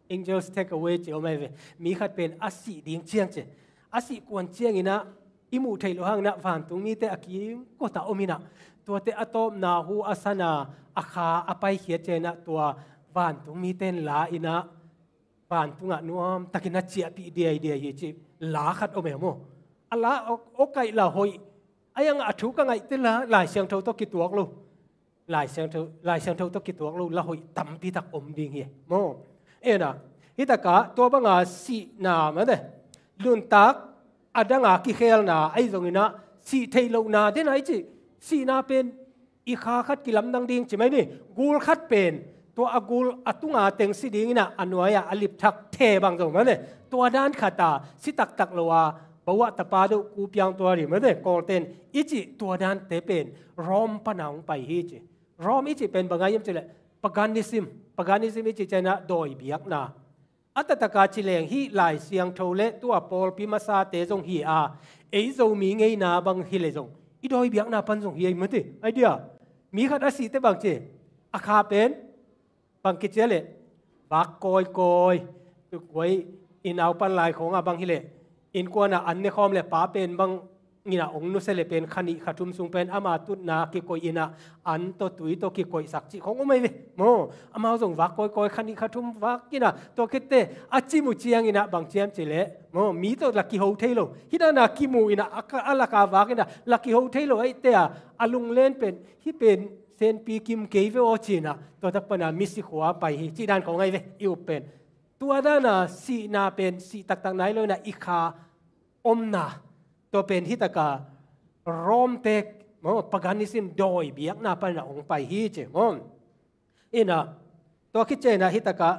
angels take away cih om ahi ve. Mi khat pen a sih ding ciang ci, a sih kuan ciang inah i muh theih loh hang inah vantung mite a kimkotah om inah, tuate a tawpna hu a sana a kha a paikhiat ciang inah tua vantung mite in la inah vantungah nuamtakin a ciahpih diaidiai hi cih la khat om e maw? A la, aw, aw kaih la hoih, a hiangah a thu ka ngaihte la, Lai Siangtho tawh kituak lo, Lai Siangtho, Lai Siangtho tawh kituak lo la hoih tampi tak om ding hi maw? Inah, hih takah tua banga sihna, mate, nuntak a danga kikhelna ahi zong inah, sih theih lohna dena i cih, sihna pen I kha khat kilamdang ding ci mai ni, gul khat pen tua a gul a tunga teng si dingin ah a nuai-ah a lipthak the bang zo mah ni. Tua dan khat a si taktak lo a, bawah tapa deuh kupiang tua ri mah ni, Kawlten i cih tua dante pen Rome pana hong pai hi ci. Rome i cih pen bang a hiam cih leh paganism, paganism i cih ciangin ah dawi biakna. A taktak a ci leng hih Lai Siangtho le tua pawlpi masate zong hi a, ei Zomi ngeina bang hi leh zong i dawi biakna pan zong hi ei mah ni. Idea, mi khat a sihte bang ci, a kha pen bang kici a leh vak kawikawi, tuk guai i nau pan lai khawng ah bang hi leh innkuan ah an ne khawm leh pa pen bang in ah hong nusia leh pen kha nih kha thum sung pen ama tutna kikoih in ah an tawh tui tawh kikoihsak cih khawng om ei ve maw. Amau zong vak kawikawi, kha nih kha thum vak in ah, tua khit teh a cim uh ciangin ah bang ci hiam cih leh maw, mi tawh la kiho thei lo. Hih dan a kimu in ah a ka, a lak a vak in ah la kiho thei lo ahih teh a, a lunglen pen hih pen senpi kim kei ve aw ci in ah tua tak pan a misi khua pai hi cih dan khawng ahi ve i up pen. Tua dan a sihna pen sih taktak nai lo in ah i kha omna, tua pen hih tak a Rome te maw, paganism dawi biakna pan in ah hong pai hi ci maw. In ah tua khit ciangin ah hih tak a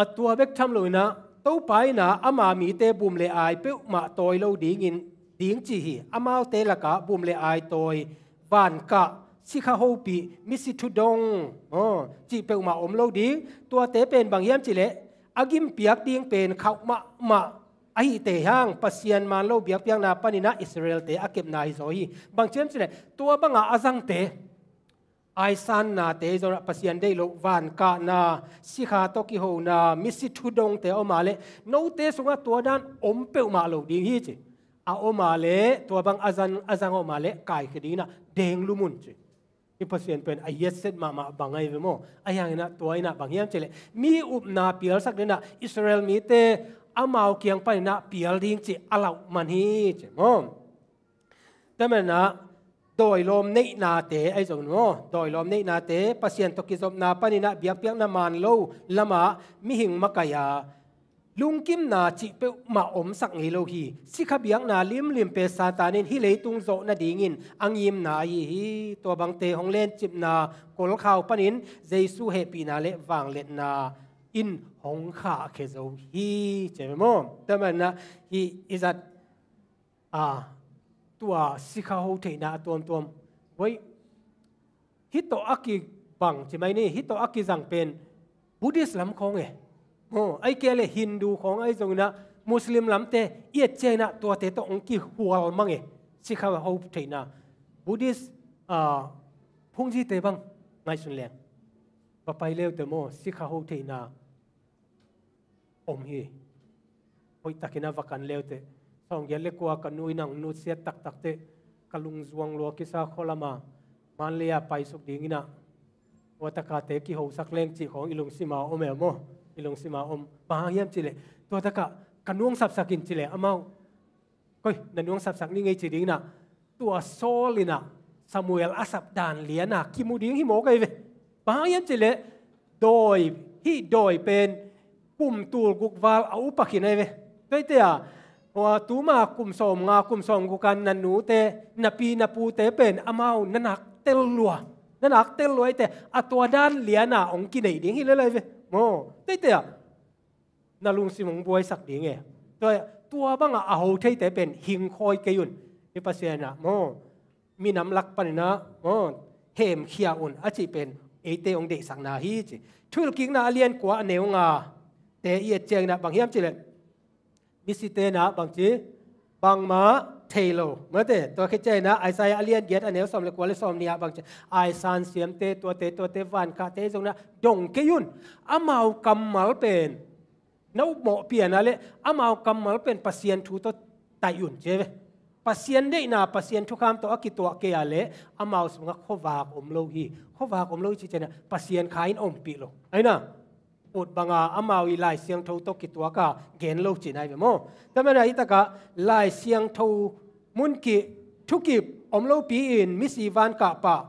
a tua bek tham lo in ah Topa in ah ama mite bum le ai peuhmah tawi lo dingin, ding ci hi. Amaute lak ah bum le ai tawi, van kah, sikha hopih, misi thu dong, aw, cih peuhmah om lo ding. Tuate pen bang hiam cih leh a gimpiak ding pen khauh mahmah ahih teh hang Pasian man lo biakpiakna pan in ah Israel-te a kepna hi zaw hi. Bang ci hiam cih leh tua bang a a zangte, aisannate, zong ah Pasian deih loh, van kahna, sikha tawh kihona, misi thu dongte a om a leh note sungah tua dan om peuhmah lo ding hi ci. A om a leh tua bang a zang, a zang a om a leh kaikhia dingin ah deng lum un ci. Hih Pasian pen a hiatset mahmah bang ahi ve maw. Ahi hangin ah tua in ah bang hiam cih leh mi upna pialsak dingin ah Israel mite amau kiang pan in ah pial ding cih a lauh man hi ci maw. Tua manin ah dawi lawm neihnate ahi zongin maw, dawi lawm neihnate, Pasian tawh kizopna pan in ah biakpiakna man lo lam ah mihing makaih a lungkimna cih peuhmah omsak ngei lo hi. Sikha biakna limlim pen Satan in hih leitung zawh nadingin a ngimna ahi hi. Tua bangte hong lencipna kolkhau panin Jesu hehpihna le vangliatna in hong khahkhia zo hi ci maw. Tua manin ah hih i zat a, tua sikha ho theihna a tuamtuam. Voi, hih tawh a kibang ci mai ni, hih tawh a kizang pen Buddhist lam khawng e. Aw, ahih kei leh Hindu khawng ahi zongin ah, Muslim lamte i et ciangin ah tuate tawh hong kihual mang e. Sikha ho theihna. Buddhist, a, phungzite bang ngaihsun leng, va pai leute maw, sikha ho theihna om hi. Hoihtakin a va kan leute. Sawmgiat le kua ka nu in ah nusiat taktak teh, ka lungzuang lua kisa, khualama Manlei ah paisuk dingin ah, tua tak a te kihosak leng cih khawng i lungsim ah om e maw. I lungsim ah om. Bang hang hiam cih leh tua tak ah ka nuang sapsak in ci leh amau, koi, na nuang sapsak ning ei ci dingin ah, tua Saul in ah Samuel a sap dan lian a kimu ding hi mawk ahi ve. Bang hang hiam cih leh dawi, hih dawi pen kum tul guk val a upa khin ahi ve. Tua ahih teh a, tua tuma kum sawmnga, kum sawmguk a na nute, na pi na pute pen amau na nak tel lua, na nak tel lua ahih teh a, tua dan lian a hong kineih ding hi lel ahi ve maw. Tua ahih teh a, na lungsim hong buaisak ding e. Tua, tua bang a a ho theite pen hing khawi kei un. Hih Pasian in ah maw, minam lak panin ah maw, hemkhia un a cih pen eite hong deihsakna hi ci. Thuhilhkikna a lian kua a neu nga te i et ciangin ah bang hiam cih leh, misite in ah bang ci, bangmah thei lo. Mate, tua khit ciangin ah Isaiah a lian giat a neu sawm le kua le sawmnih ah bang ci, aisan siamte, tuate, tuate, van kahte zong in ah dong kei un. Amau kammal pen na upmawh pian a leh amau kammal pen Pasian thu tawh taih un ci ahi ve. Pasian deihna, Pasian thukham tawh a kituak kei a leh amau sungah khuavak om lo hi. Khuavak om lo hi cih ciangin ah Pasian kha in ompih lo. Ahi na, ut bang a amau i Lai Siangtho tawh kituak a gen lo cihna ahi ve maw. Tua manin ah hih tak ah Lai Siangtho munkip, thukip om lopi-in misi van kah pah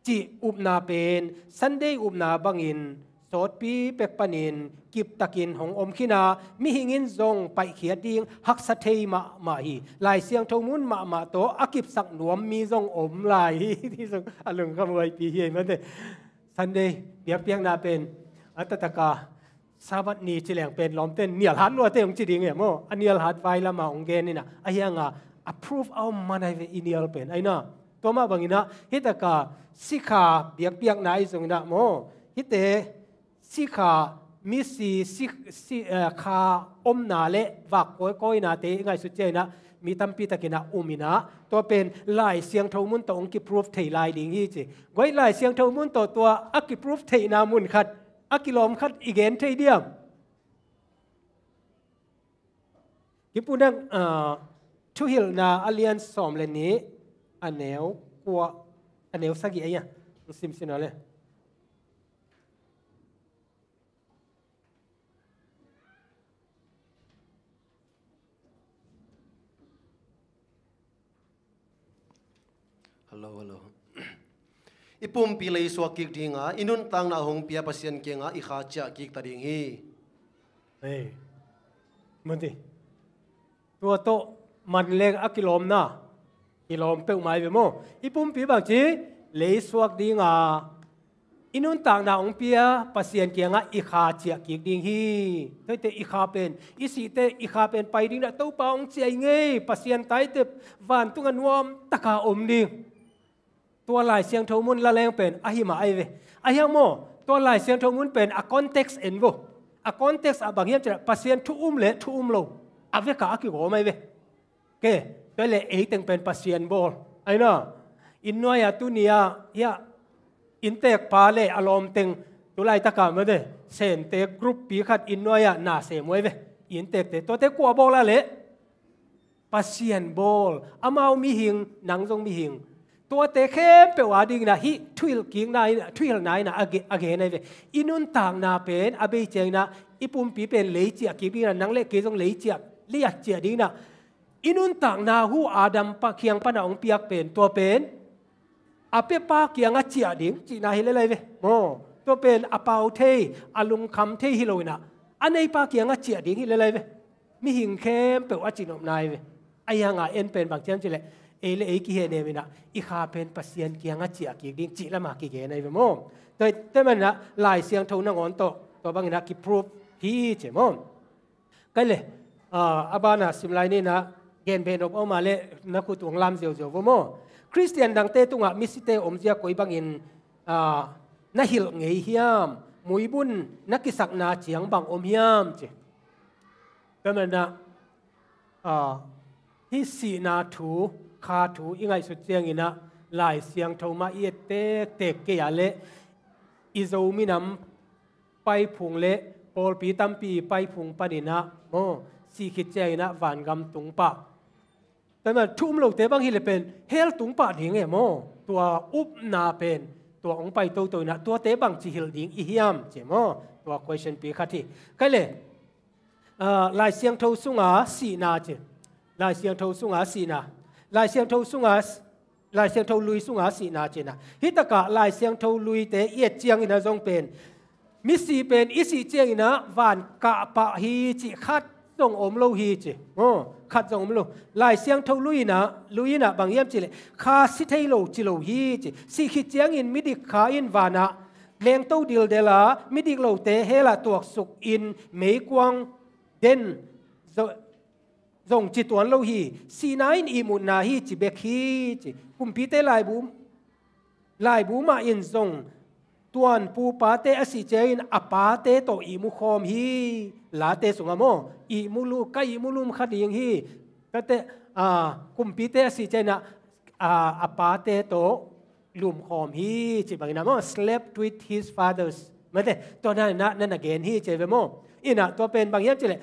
cih upna pen Sunday upna bangin cawtpi pek panin kiptakin hong om khin a, mihing in zong paihkhiat ding haksa thei mahmah hi. Lai Siangtho mun mahmah tawh a kipsak nuam mi zong om lai hi. Ti zong a lungkhamhuaipi hi ei mate. Sunday biakpiakna pen a taktak a Sabbath ni ci leng pen lawmten nial hat luate hong ci ding e maw? A nial hat vai lama hong gen inah a hianga a proof a om man ai ve i nial pen aina. Tua mah banginah hih taka sikha biakpiakna ahi zonginah maw? Hihte sikha misi si, si, eh, kha omna le vak kawikawinate i ngaihsut cianginah mi tampi takinah uminah tua pen Lai Siangtho mun tawh hong kiproof thei lai ding hi ci. Guai Lai Siangtho mun tawh tua a kiproof theihna mun khat a kilawm khat i gen thei diam? Kipunang, ah, Thuhilhna a lian sawm le nih a neu kua a neu sagih aia. Simsina le. Hello, hello. I pumpi lei suak kik dinga i nuntakna hong pia Pasian kianga i kha ciah kik ta ding hi. Ei, mati. Tua tawh man leng a kilawmna kilawm peuhmai ve maw? I pumpi bangci lei suak dinga i nuntakna hong pia Pasian kiangah i kha ciah kik ding hi. Toite i kha pen i sihte i kha pen pai ding dah Topa hong ciah i ngei Pasian taite vantunga nuam taka om ding. Tua Lai Siangtho mun la leng pen ahi mah ai ve. Ahiang maw tua Lai Siangtho mun pen a context en vo. A context ah bang hiam ciah Pasian thu um le thu um lo a veka a kigawm ai ve. Ke, tua le eiteng pen Pasian bawl aina. Inn nuai-ah tuni-ah hiah inntek pa le a lawmteng tulaitakah mate sente group pi khat inn nuai-ah na sem uh ai ve. Inntekte tuate kua bawl ah le Pasian bawl, amau mihing, nang zong mihing. Tuate khempeuh a dinginah hih thuhilh kikna inah thuhilhna inah a gen ai ve. I nuntakna pen a bei cianginah i pumpi pen lei ciah kik dinginah nang le kei zong lei ciah liat ciah dinginah i nuntakna hu Adam pa kiang pana hong piak pen tua pen a piapa kiangah ciah ding cihna hi lelai ve maw? Tua pen a pau thei a lungkham thei hi loinah a neipa kiangah ciah ding hi lelai ve. Mihing khempeuh a cihnopna hi ve. A hianga en pen bang ciam cileh ei le ei kihehnem inah i kha pen Pasian kiangah ciah kik ding cih lama kigen ahi ve maw? Tua maninah Lai Siangtho nangawn tawh tua banginah kiproof hi ci maw? Kai le, ah, a bana sim lai ninah gen behnop a om a le na khut uh hong lam ziauziau vo maw? Khristian dangte tungah misite omzia koi bangin, ah, na hilh ngei hiam? Muibun na kisakna ciang bang om hiam ci. Tua manah, ah, hih sihna thu, kha thu i ngaihsut cianginah Lai Siangtho mah i et tektek kei ah le i Zo minam paiphung le pawlpi tampi paiphung paninah maw sih khit cianginah vangam tung pah. Tua manin thu um lote bang hileh pen hell tung pah ding e maw? Tua upna pen tua hong pai toto inah tuate bang ci hilh ding i hiam ci maw? Tua question pi khat hi. Kai le, ah, Lai Siangtho sunga sihna ci. Lai Siangtho sunga sihna. Lai Siangtho sunga Lai Siangtho lui sunga sihna cinah hih takah Lai Siangtho luite i et cianginah zong pen misi pen i sih cianginah van kah pah hi cih khat zong om lo hi ci. Aw, khat zong om lo. Lai Siangtho lui inah, lui inah bang hiam cileh kha si thei lo ci lo hi ci. Sih khit ciangin midik kha in vanah lengto dildel a midik lote hell ah tuaksuk in meikuang den zo zong ci tuan lo hi. Sihna in ihmutna hi ci bek hi ci. Kumpite laibu, laibu mah in zong tuan pupate a sih ciangin a pate tawh ihmu khawm hi. Late sungah maw ihmu lu, ka ihmu lum kha ding hi. Tate, ah, kumpite a sih ciangin a, ah, a pate tawh lumkhawm hi ci bangin a maw slept with his fathers. Mate tua na na na gen hi ci ve maw? Inah tua pen bang hiam cileh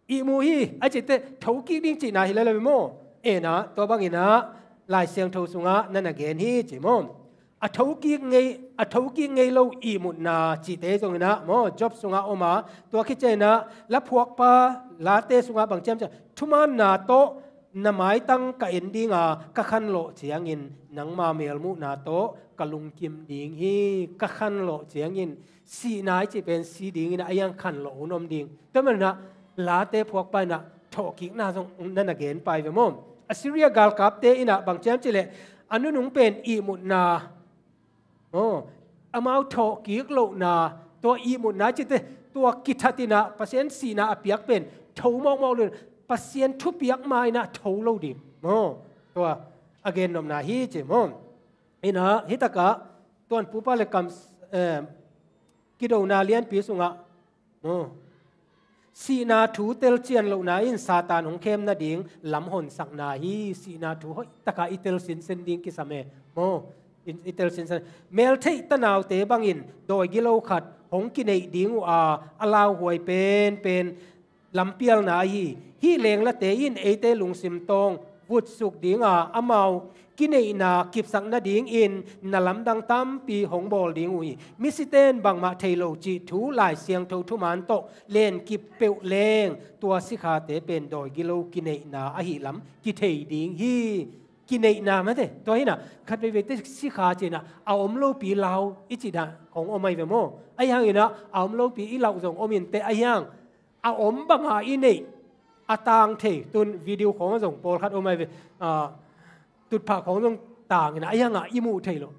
ihmu hi a cite thokik ding cihna hi lele maw? Ena tua banginah Lai Siangtho sungah na na gen hi ci maw? A thokik ngei, a thokik ngei lo ihmutna cihte zonginah maw Job sungah om a tua khit cianginah laphuakpa Late sungah bang ciamciam thumaanna tawh na maitang ka en dinga ka khanlawh ciangin nangma melmuhna tawh ka lungkim ding hi, ka khanlawh ciangin sihna i cih pen si dingin a hiang khanlawh hun om ding. Tua manin ah late phuak pa in ah thawhkikna zong na na gen pai ve maw? Assyria galkapte in ah bang ciam cih leh a nunung pen ihmutna, aw, amau thawhkik lohna, tua ihmutna cihte, tua kithat in ah Pasian sihna a piak pen tho mawkmawk lo, Pasian thupiak ma in ah tho lo ding maw? Tua a gennopna hi ci maw? In ah hi takah tuan pupa le kam, eh, kidona lianpi sungah, aw, sihna thu telcian lohna in Satan hong khem nading lam honsakna hi. Sihna thu hoih takah i tel sinsen ding kisam e maw? I, i tel sinsen. Mel theih tanaute bangin dawi gilo khat hong kineih ding uh a, a lauhuai penpen lampialna ahi hi. Lenglate in eite lungsim tawng vutsuk dinga amau kineihna kipsak nadingin na lamdang tampi hong bawl ding uh hi. Misite in bangmah thei lo cih thu Lai Siangtho thuman tawh lenkip peuh leng tua sikhate pen dawi gilo kineihna ahi lam kithei ding hi. Kineihna mate, tua hi in ah khat veiveite sikha ci in ah a om lopi lau i cih dah hong om ahi ve maw? Ahi hangin ah a om lopi i lauh zong om inteh, ahi hang a om banga i neih a tang thei, tun video khawng zong pawlkhat om ahi ve, ah, tutphah khawng zong tang in ah, ahi hang ah i muh thei lo.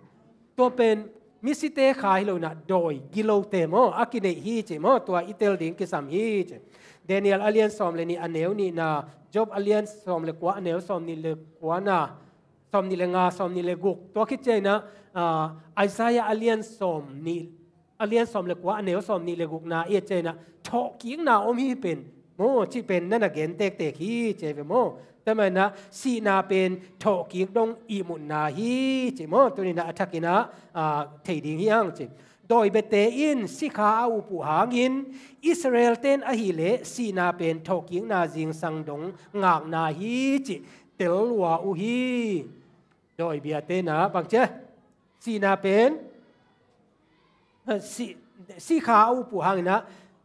Tua pen misite kha hi lo in ah dawi gilote maw, a kineih hi ci maw? Tua i tel ding kisam hi ci. Daniel a lian sawm le nih a neu nihna, Job a lian sawm le kua a neu sawm nih le kuana, sawm nih le nga, sawm nih le guk. Tua khit ciang in ah, ah, Isaiah a lian sawm nih, a lian sawm le kua a neu sawm nih le gukna i et ciang in ah thawhkikna om hi pen maw, cih pen na na gen tektek hi ci ve maw? Tua manin ah sihna pen thawhkik dong ihmutna hi ci maw? Tuni in ah a thakin ah, ah, thei ding hi hang ci. Dawi biate in sikha a up uh hangin Israel-te in ahih leh sihna pen thawhkikna zingsang dong ngakna hi cih tel lua uh hi. Dawi biate in ah bang ci a, sihna pen, eh, si, sikha a up uh hangin ah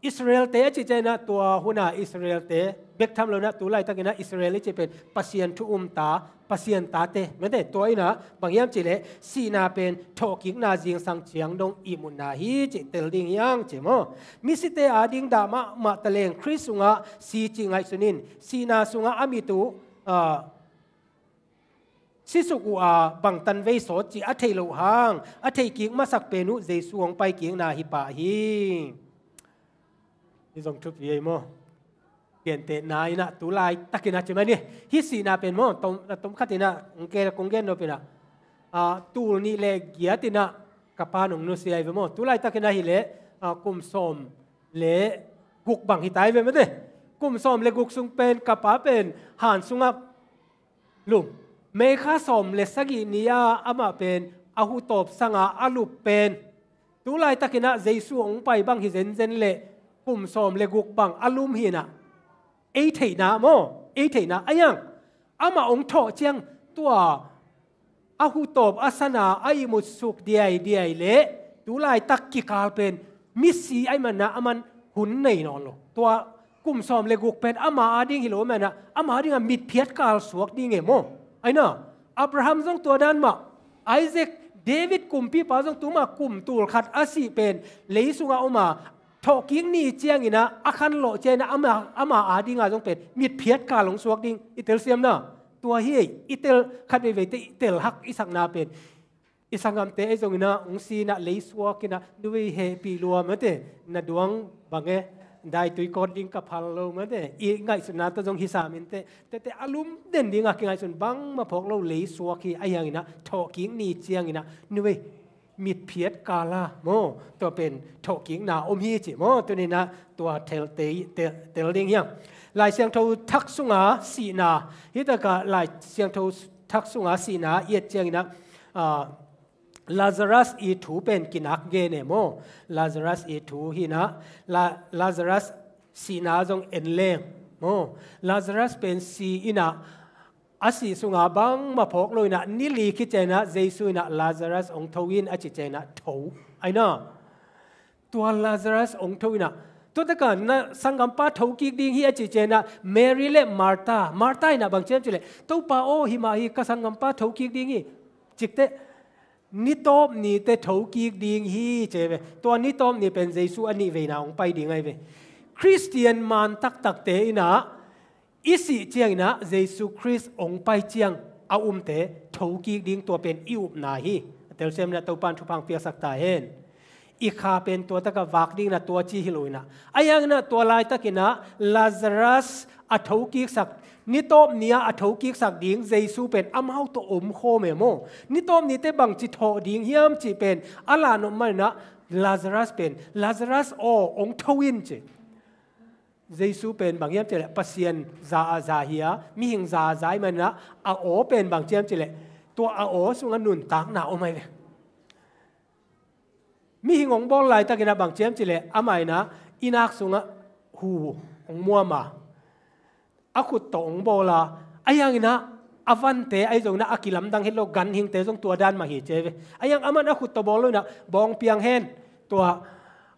Israel-te a cih ciang in ah tua hun a Israel-te bek tham lo in ah tu laitakin ah Israel i cih pen Pasian thu umta, Pasian tate mate, tua in ah bang hiam cih leh sihna pen thawhkikna zingsang ciang dong ihmutna hi cih tel ding hi hang ci maw? Misite ading dah mahmah taleng Khrist sungah si cih ngaihsun in, sihna sungah a mit uh, ah, sisuk uh a bangtan vei sawt cih a theih loh hang a theihkik masak pen uh Jesu hong paikikna hi pah hi. Hi zong thupi ei maw? Gentehna in ah tu laitakin ah ci mai ni. Hih sihna pen maw, tom, tom khat in ah kong gen, kong gen nop in ah, ah, tul nih le giat in ah ka pa nong nusia hi ve maw? Tu laitakin ahih leh, ah, kum sawm le guk bang hi ta hi ve mate. Kum sawm le guk sung pen ka pa pen han sungah lum. May kha sawm le sagih ni-a amah pen a hutawp sanga a lup pen tu laitakin ah Jesu hong pai bang hi zenzen leh kum sawm le guk bang a lum hi in ah, ei theihna maw, ei theihna a hiang amah hong thawh ciang tua a hutawp a sana a ihmut suk diaidiai leh tu laitak kikal pen misi ahih manin ah aman hun nei nawn lo. Tua kum sawm le guk pen ama ading hi lo ahih manin ah ama adingah mitphiat kal suak ding e maw? Ahi na, Abraham zong tua dan mah, Isaac, David kumpipa zong tu mah kum tul khat a sih pen lei sungah om a, thawhkik ni ciangin ah a khanlawh ciangin ah ama, ama adingah zong pen mitphiat kal hong suak ding i telsiam na. Tua hi ei, i tel khat veiveite i tel hak i sakna pen i sanggamte ei zongin ah hong si in ah lei suak in ah, nuvei hehpih lua mate, na duang bang e, daitui kawt ding ka phal lo mate, i ngaihsutna tawh zong hi sam inteh, tete a lum den dingah kingaihsun bangmah phawk lo, lei suak hi. Ahi hangin ah thawhkik ni ciangin ah nuvei mitphiat kal a maw, tua pen thawhkikna om hi ci maw? Tuni in ah tua tel, tel, tel ding hi hang. Lai Siangtho Thak sunga sihna, hi takah Lai Siangtho Thak sunga sihna i et ciangin ah, ah, Lazarus i thu pen kinak gen e maw? Lazarus i thu hi in ah, La-, Lazarus sihna zong en leng maw? Lazarus pen si in ah, a sih sunga bangmah phawk lo in ah, ni li khit ciangin ah Jesu in ah Lazarus hong tho in a cih ciangin ah tho. Ahi na, tua Lazarus hong tho in ah, tua takah na sanggampa thokik ding hi a cih ciangin ah Mary le Martha, Martha in ah bang ci hiam cih leh, Topa aw, hi mah hi, ka sanggampa thokik ding hi, cikteh Nitawp nite thokik ding hi ci ve. Tua nitawp ni pen Jesu a nih veina hong pai ding ahi ve. Khristian man taktakte in ah i sih ciangin ah Jesu Khrist hong pai ciang a umte thokik ding, tua pen i upna hi. A telsiam in ah Topa'n thupha hong piaksak ta hen. I kha pen tua takah vak ding in ah tua ci hi lo in ah. Ahi hangin ah tua laitakin ah Lazarus a thokiksak, nitawp ni-a a thokiksak ding Jesu pen amau tawh om khawm e maw. Nitawp nite bangci thawh ding hiam cih pen a lanop manin ah Lazarus pen, "Lazarus aw, hong tho in," ci. Jesu pen bang hiam cih leh Pasian za a za hi a, mihing za a za ahih manin ah a aw pen bang hiam cih leh tua a aw sungah nuntakna om ahi ve. Mihing hong bawl laitakin ah bang hiam cih leh amah in ah i nak sungah hu hong muam a, a khut tawh hong bawl a, ahi hangin ah a vante ahi zongin ah a kilamdang het lo, ganhingte zong tua dan mah hi ci ve. Ahi hang aman a khut tawh bawl lo in ah bawng piang hen, tua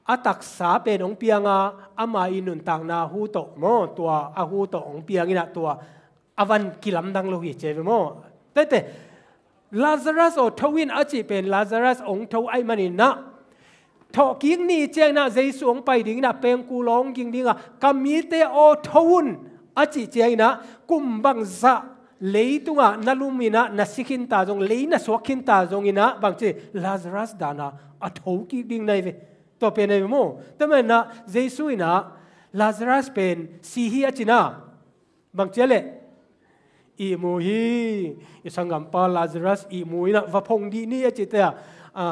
a taksa pen hong piang a, ama i nuntakna hu tawh maw, tua a hu tawh hong piang in ah tua a van kilamdang lo hi ci ve maw. Tete, "Lazarus aw, tho in," a cih pen Lazarus hong tho ahih manin ah, thawhkik ni ciangin ah Jesu hong pai dingin ah pengkul hong ging ding a, "Ka mite aw, tho un," a cih ciangin ah kum bangzah leitungah na lum in ah na si khin ta zong, lei na suak khin ta zongin ah bangci, Lazarus dan a a thokik ding na hi ve. Tua pen ahi ve maw. Tua manin ah Jesu in ah Lazarus pen si hi a ci na, bang ci a leh, "Ihmu hi, i sanggampa Lazarus ihmu in ah va phong dih ni," a cite ah, a,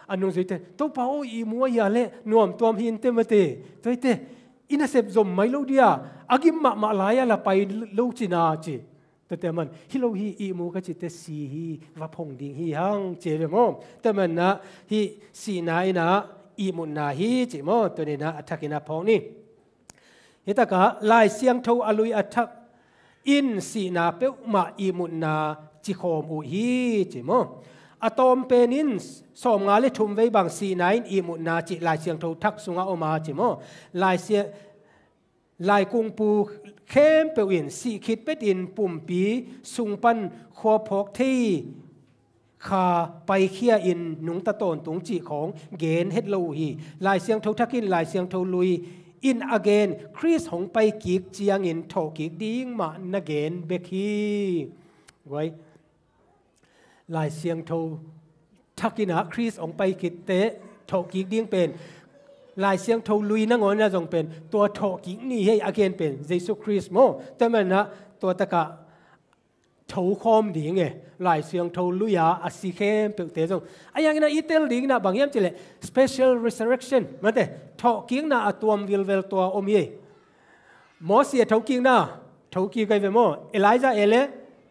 a nungzuite, "Topa aw, ihmu ahi a leh nuamtuam hi inteh mate. Tua hi teh, i nasep zom mai lo dia, a gim mahmah lai-a la pai lo ci na," ci. Tuate aman, "Hi lo hi, ihmu ka cite si hi, va phong ding hi hang," ci ve maw. Tua manin ah hih sihna in ah ihmutna hi ci maw. Tuni in ah a thakin ah phawk ni. Hih takah Lai Siangtho a lui a thak in sihna peuhmah ihmutna cikhawm uh hi ci maw. A tawm pen in sawmnga le thum vei bang sihna in ihmutna cih Lai Siangtho thak sungah om a ci maw. Lai Sia-, Laikungpu khempeuh in sih khit petin pumpi sung pan khua phawk thei kha paikhia in nungta tawntung cih khawng gen het lo uh hi. Lai Siangtho thak in, Lai Siangtho lui in a gen, Khrist hong pai kik ciangin thawhkik ding mah na gen bek hi. Guai, Lai Siangtho thak in ah Khrist hong pai kik teh thawhkik ding pen Lai Siangtho lui nangawn in ah zong pen tua thawhkik ni hi a gen pen Jesu Khrist maw. Tua manin ah tua takah tho khawm ding e, Lai Siangtho lui-a a si khempeuhte zong. Ahi hangin ah i tel dingin ah bang hiam cih leh special resurrection, mate, thawhkikna a tuam vilvel tua om hi. Mosi a thokikna, thokik ahi ve maw. Elijah e le,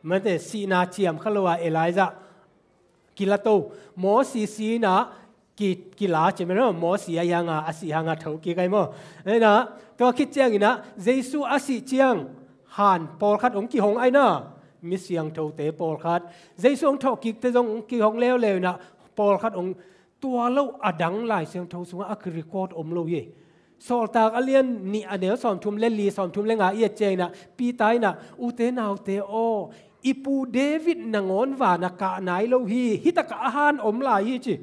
mate, sihna ciam kha lo a Elijah kila to. Mosi si in ah ki, kila ci mah lo, Mosi ahi hang a, a sih hang a thokik ahi maw. Ahi na, tua khit ciangin ah Jesu a sih ciang han pawlkhat hong kihong ahi na, mi siangthote pawlkhat. Jesu hong thawhkikte zong hong kihong leuleu in ah pawlkhat hong, tua lo a dang Lai Siangtho sungah a ki-record om lo hi. Sawltak a lian nih a neu sawmthum le li, sawmthum le nga i et ciangin ah Peter in ah, "Ute naute aw, i pu David nangawn van ah kah nai lo hi, hih takah a han om lai hi," ci.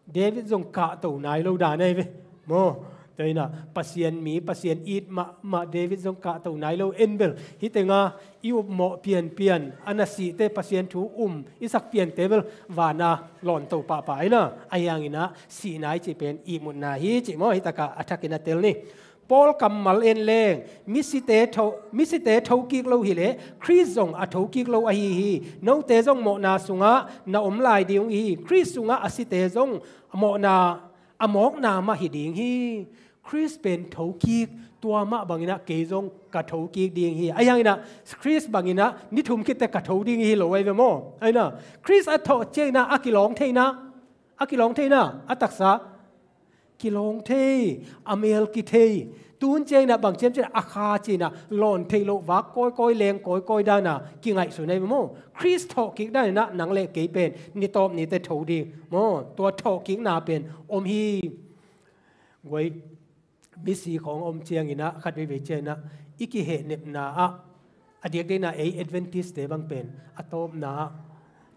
David zong kahto nai lo dan ahi ve maw. Tua in ah Pasian mi, Pasian it mahmah David zong kahto nai lo. En bel hih tengah i upmawh pianpian, a na sihte Pasian thu um i sak piante bel van a lawnto pahpah ahi na. Ahi hangin ah sihna i cih pen ihmutna hi cih maw. Hih takah a thakin a tel ni. Paul kammal en leng, misite tho, misite thokik lo hi leh Khrist zong a thokik lo ahi hi. Note zong mawhna sungah na om lai ding uh hi. Khrist sungah a site zong mawhna, a mawkna mah hi ding hi. Khrist pen thokik, tua mah bangin ah kei zong ka thokik ding hi. Ahi hangin ah Khrist bangin ah ni thum khit teh ka tho ding hi lo ahi ve maw. Ahi na, Khrist a thawh ciangin ah a kilawng thei na, a kilawng thei na, a taksa kilawng thei, a mel kithei. Tun ciangin ah bang ci hiam cih leh a kha ci in ah lawn theih loh vak kawikawi, leng kawikawi dan a kingaihsun ahi ve maw. Khrist thawhkik dan in ah nang le kei pen ni tawp ni teh tho ding maw. Tua thawhkikna pen om hi. Guai, misi khawng om ciangin ah, khat veivei ciangin ah i kihehnepna ah, a diakdiak in ah ei Adventist-te bang pen a tawpna ah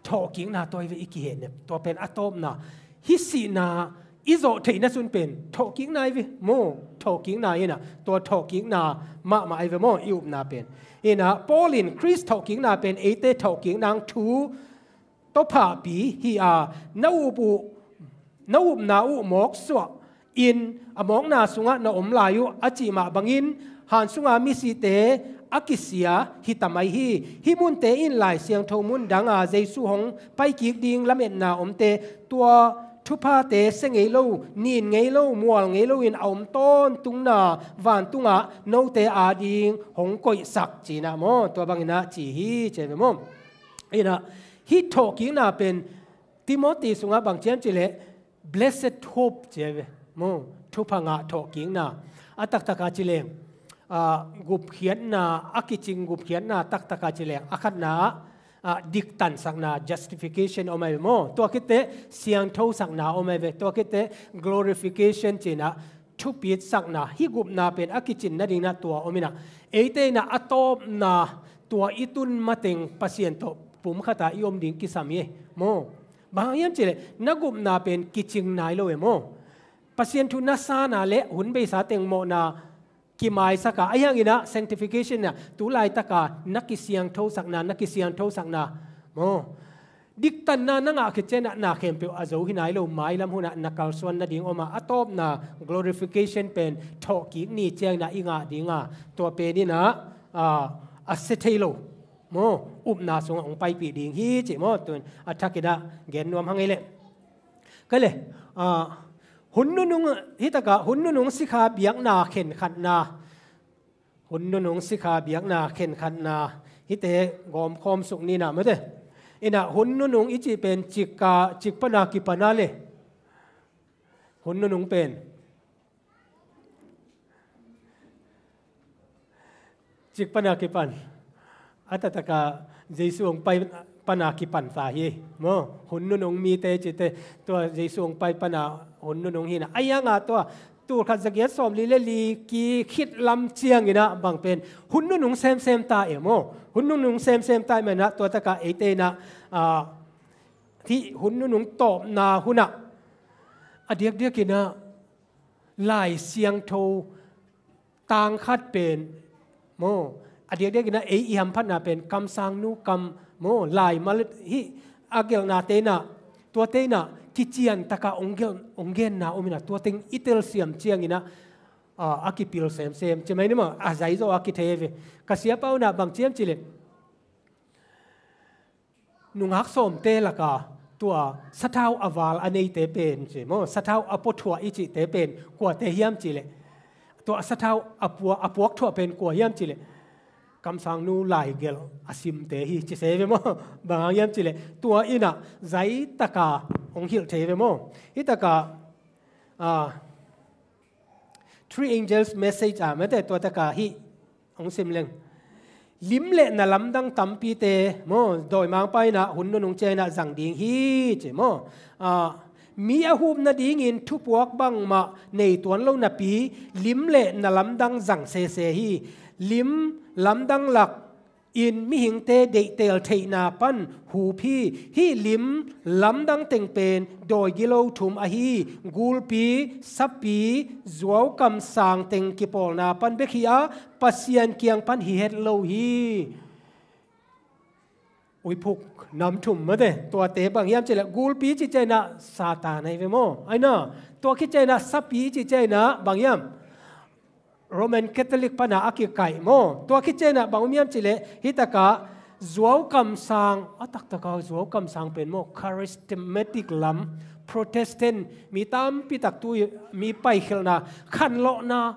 thawhkikna tua hi ve i kihehnep. Tua pen a tawpna, hih sihna i zawh theihna sun pen thawhkikna hi ve maw. Thawhkikna hi inah, tua thawhkikna mahmah hi ve maw i upna pen. Inah Paul in Khrist thawhkikna pen eite thawhkikna thu tawphahpi hi a, na up uh, na upna uh mawksuah in a mawkna sungah na om lai uh a cih mah bangin, han sunga misite a kisia hi ta mai hi. Hih munte in Lai Siangtho mun danga Jesu hong paikik ding lametna omte, tua thuphate sia ngei lo, nin ngei lo, mual ngei loin a om tawntungna vantungah note ading hong koihsak cinah maw, tua banginah ci hi ci ve maw. Inah hih thawhkikna pen Timothy sungah bang ci hiam cih leh blessed hope ci ve maw, thupha ngah thawhkikna. A taktaka ci leng, ah, gupkhiatna, a kicing gupkhiatna taktaka ci leng, a khatna ah, ah, diktansakna, justification om ahi ve maw. Tua khitteh siangthosakna om ahi ve. Tua khitteh glorification cinah thupitsakna, hih gupna pen a kicin nadinginah tua om inah, eite inah a tawpna tua i tun mateng Pasian tawh pumkhata i om ding kisam hi maw. Bang hang hiam cih leh na gupna pen kicing nai lo e maw. Pasian thu na sana le hun beisa teng mawhna kimaisaka, ahi hanginah sanctification inah tu laitaka na kisiangthosakna, na kisiangthosakna maw. Diktanna na ngah khit cianah na khempeuh a zo hi nai lo, mailam hunah na kalsuan nading om a, a tawpna glorification pen thawhkik ni cianginah i ngah dinga, tua peninah, ah, a sia thei lo maw, upna sungah hong paipih ding hi cih maw. Tun a thakinah gen nuam hang ei leh. Ka le, ah, hun nunung, hih takah hun nunung sikha biakna khenkhatna, hun nunung sikha biakna khenkhatna, hihte gawmkhawm suk ninah mate. Inah hun nunung i cih pen cik ka, cik pana kipana le. Hun nunung pen cik pana kipan. A taktaka Jesu hong pai pana kipan ta hi maw. Hun nunung mite cite, tua Jesu hong pai pana hun nunung hinah. Ahi hangah tua tulkhat zagiat sawmli le li kikhit lam cianginah bang pen hun nunung semsem ta e maw. Hun nunung semsem ta e manah tua takah eite inah, ah, hih hun nunung tawpna hunah a diakdiakinah Lai Siangtho tang khat pen maw, a diakdiakinah ei i hamphatna pen kamsangnu kam maw, laimal hih a gelhnate inah, tuate inah kician taka hong gelh, hong genna om inah, tua teng i telsiam cianginah, ah, a kipil semsem ci mai ni maw, a zaizaw a kithei ve. Ka siapa unah bang ci hiam cih leh nungak sawmte laka tua sathau a val a neite pen ci maw, sathau a puathuah i cihte pen kuate hiam cih leh, tua sathau a pua, a puakthuah pen kua hiam cih leh, kamsangnu laigelh a simte hi ci se ve maw. Bang hang hiam cih leh tua inah zaitaka hong hilh thei ve maw. Hih takah, ah, Three Angels Message ah mate, tua takah hih hong sim leng. Lim le na lamdang tampite maw, dawimangpa inah hun nunung cianginah zang ding hi ci maw. Ah, mi a hup nadingin thupuak bangmah nei tuan lo napi lim le na lamdang zang sese hi. Lim lamdang lak in mihingte deihtel theihna pan hup hi. Hih lim lamdang teng pen dawi gilo thum ahi, gulpi, sapi, zuaukam sang teng kipawlna pan bek hi a, Pasian kiang pan hi het lo hi. Uiphuk nam thum mate, tuate bang hiam cih leh gulpi cih cianginah Satan ahi ve maw. Ahi na, tua khit cianginah sapi cih cianginah bang hiam? Roman Catholic pana a kikaih maw. Tua khit cianginah bang om hiam cih leh, hih takah zuaukam sang, a taktaka zuaukam sang pen maw, charismatic lam, Protestant, mi tampi tak tu mi paikhialhna, khanlawhna,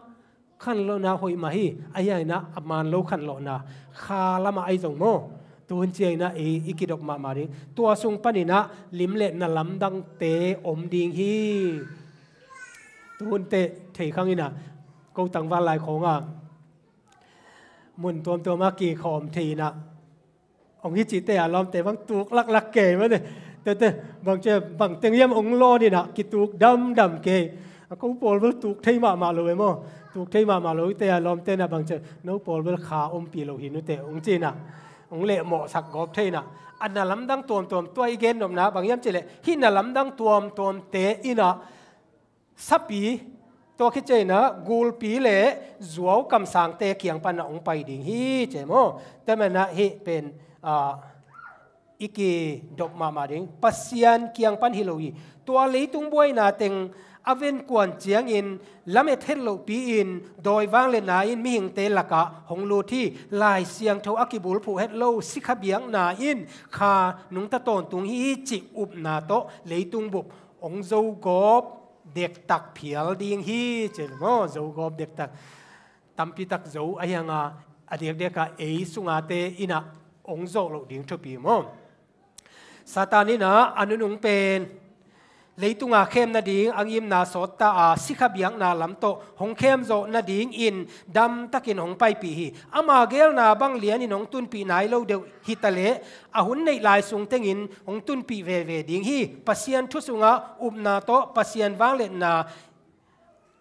khanlawhna hoih mah hi, ahi hanginah a man lo khanlawhna, kha lamah ahi zong maw. Tuhun cianginah i, i kidop mahmah ding. Tua sung paninah lim le na lamdangte om ding hi. Tuhun teh thei khanginah ko tangval lai khawngah mun tuamtuamah kikhawm thei inah hong hi cihte a lawmte bang tuk laklak kei mate. Tete bang cia bang teng hiam hong lawn inah kituk damdam kei. A ko pawl bel tuk thei mahmah lo e maw. Tuk thei mahmah lo ite a lawmte inah bang cia no pawl bel kha ompih lo hi nute hong ci inah hong lehmawhsak gawp thei inah, a na lamdang tuamtuam, tua i gen nopna bang hiam cih leh, hih na lamdang tuamtuamte inah sapi, tua khit ciang inah gulpi le zuau kamsangte kiang pan ah hong pai ding hi ci maw. Tua manin ah hih pen, ah, i kidop mahmah ding, Pasian kiang pan hi lo hi. Tua leitung buaina teng a venkuan ciangin lamet het lohpi-in dawi vangliatna in mihingte lakah hong lut hi. Lai Siangtho a kibulphuh het lo sikha biakna in kha nungta tawntung hi cih upna tawh leitung bup hong zogawp dektak phial ding hi ci maw. Zogawp dektak, tampitak zo a hiang a, a diakdiak a ei sungate inah hong zawh loh ding thupi maw. Satan inah a nunung pen leitunga khem nading a ngimna sawt ta a, sikha biakna lam tawh hong khem zawh nadingin damtakin hong paipih hi. Ama geelna bang lianin hong tunpih nai lo deuh hi ta leh, a hun neih lai sung tengin hong tunpih veve ding hi. Pasian thu sungah upna tawh Pasian vangliatna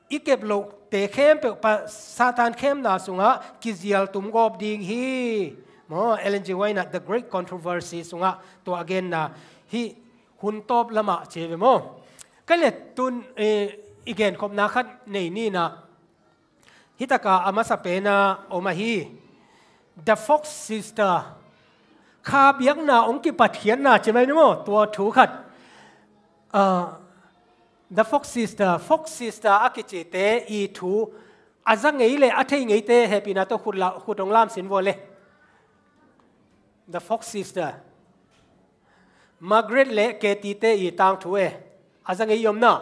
i kep lohte khempeuh pa, Satan khemna sungah kizial tum gawp ding hi. Maw, Ellen G. White inah The Great Controversy sungah tua a genna hih hun tawp lamah ci ve maw. Ka le tun, eh, i genkhopna khat nei ni inah, hih takah a masa pen ah om ahi The Fox Sister. Kha biakna hong kipatkhiatna ci mai ni maw, tua thu khat. Ah, The Fox Sister, Fox Sister a kicite i thu a za ngei le a thei ngeite hehpihna tawh khut la, khut hong lam sin vua le. The Fox Sister. Margaret le Katie te i tangthu e. A za ngei i om na.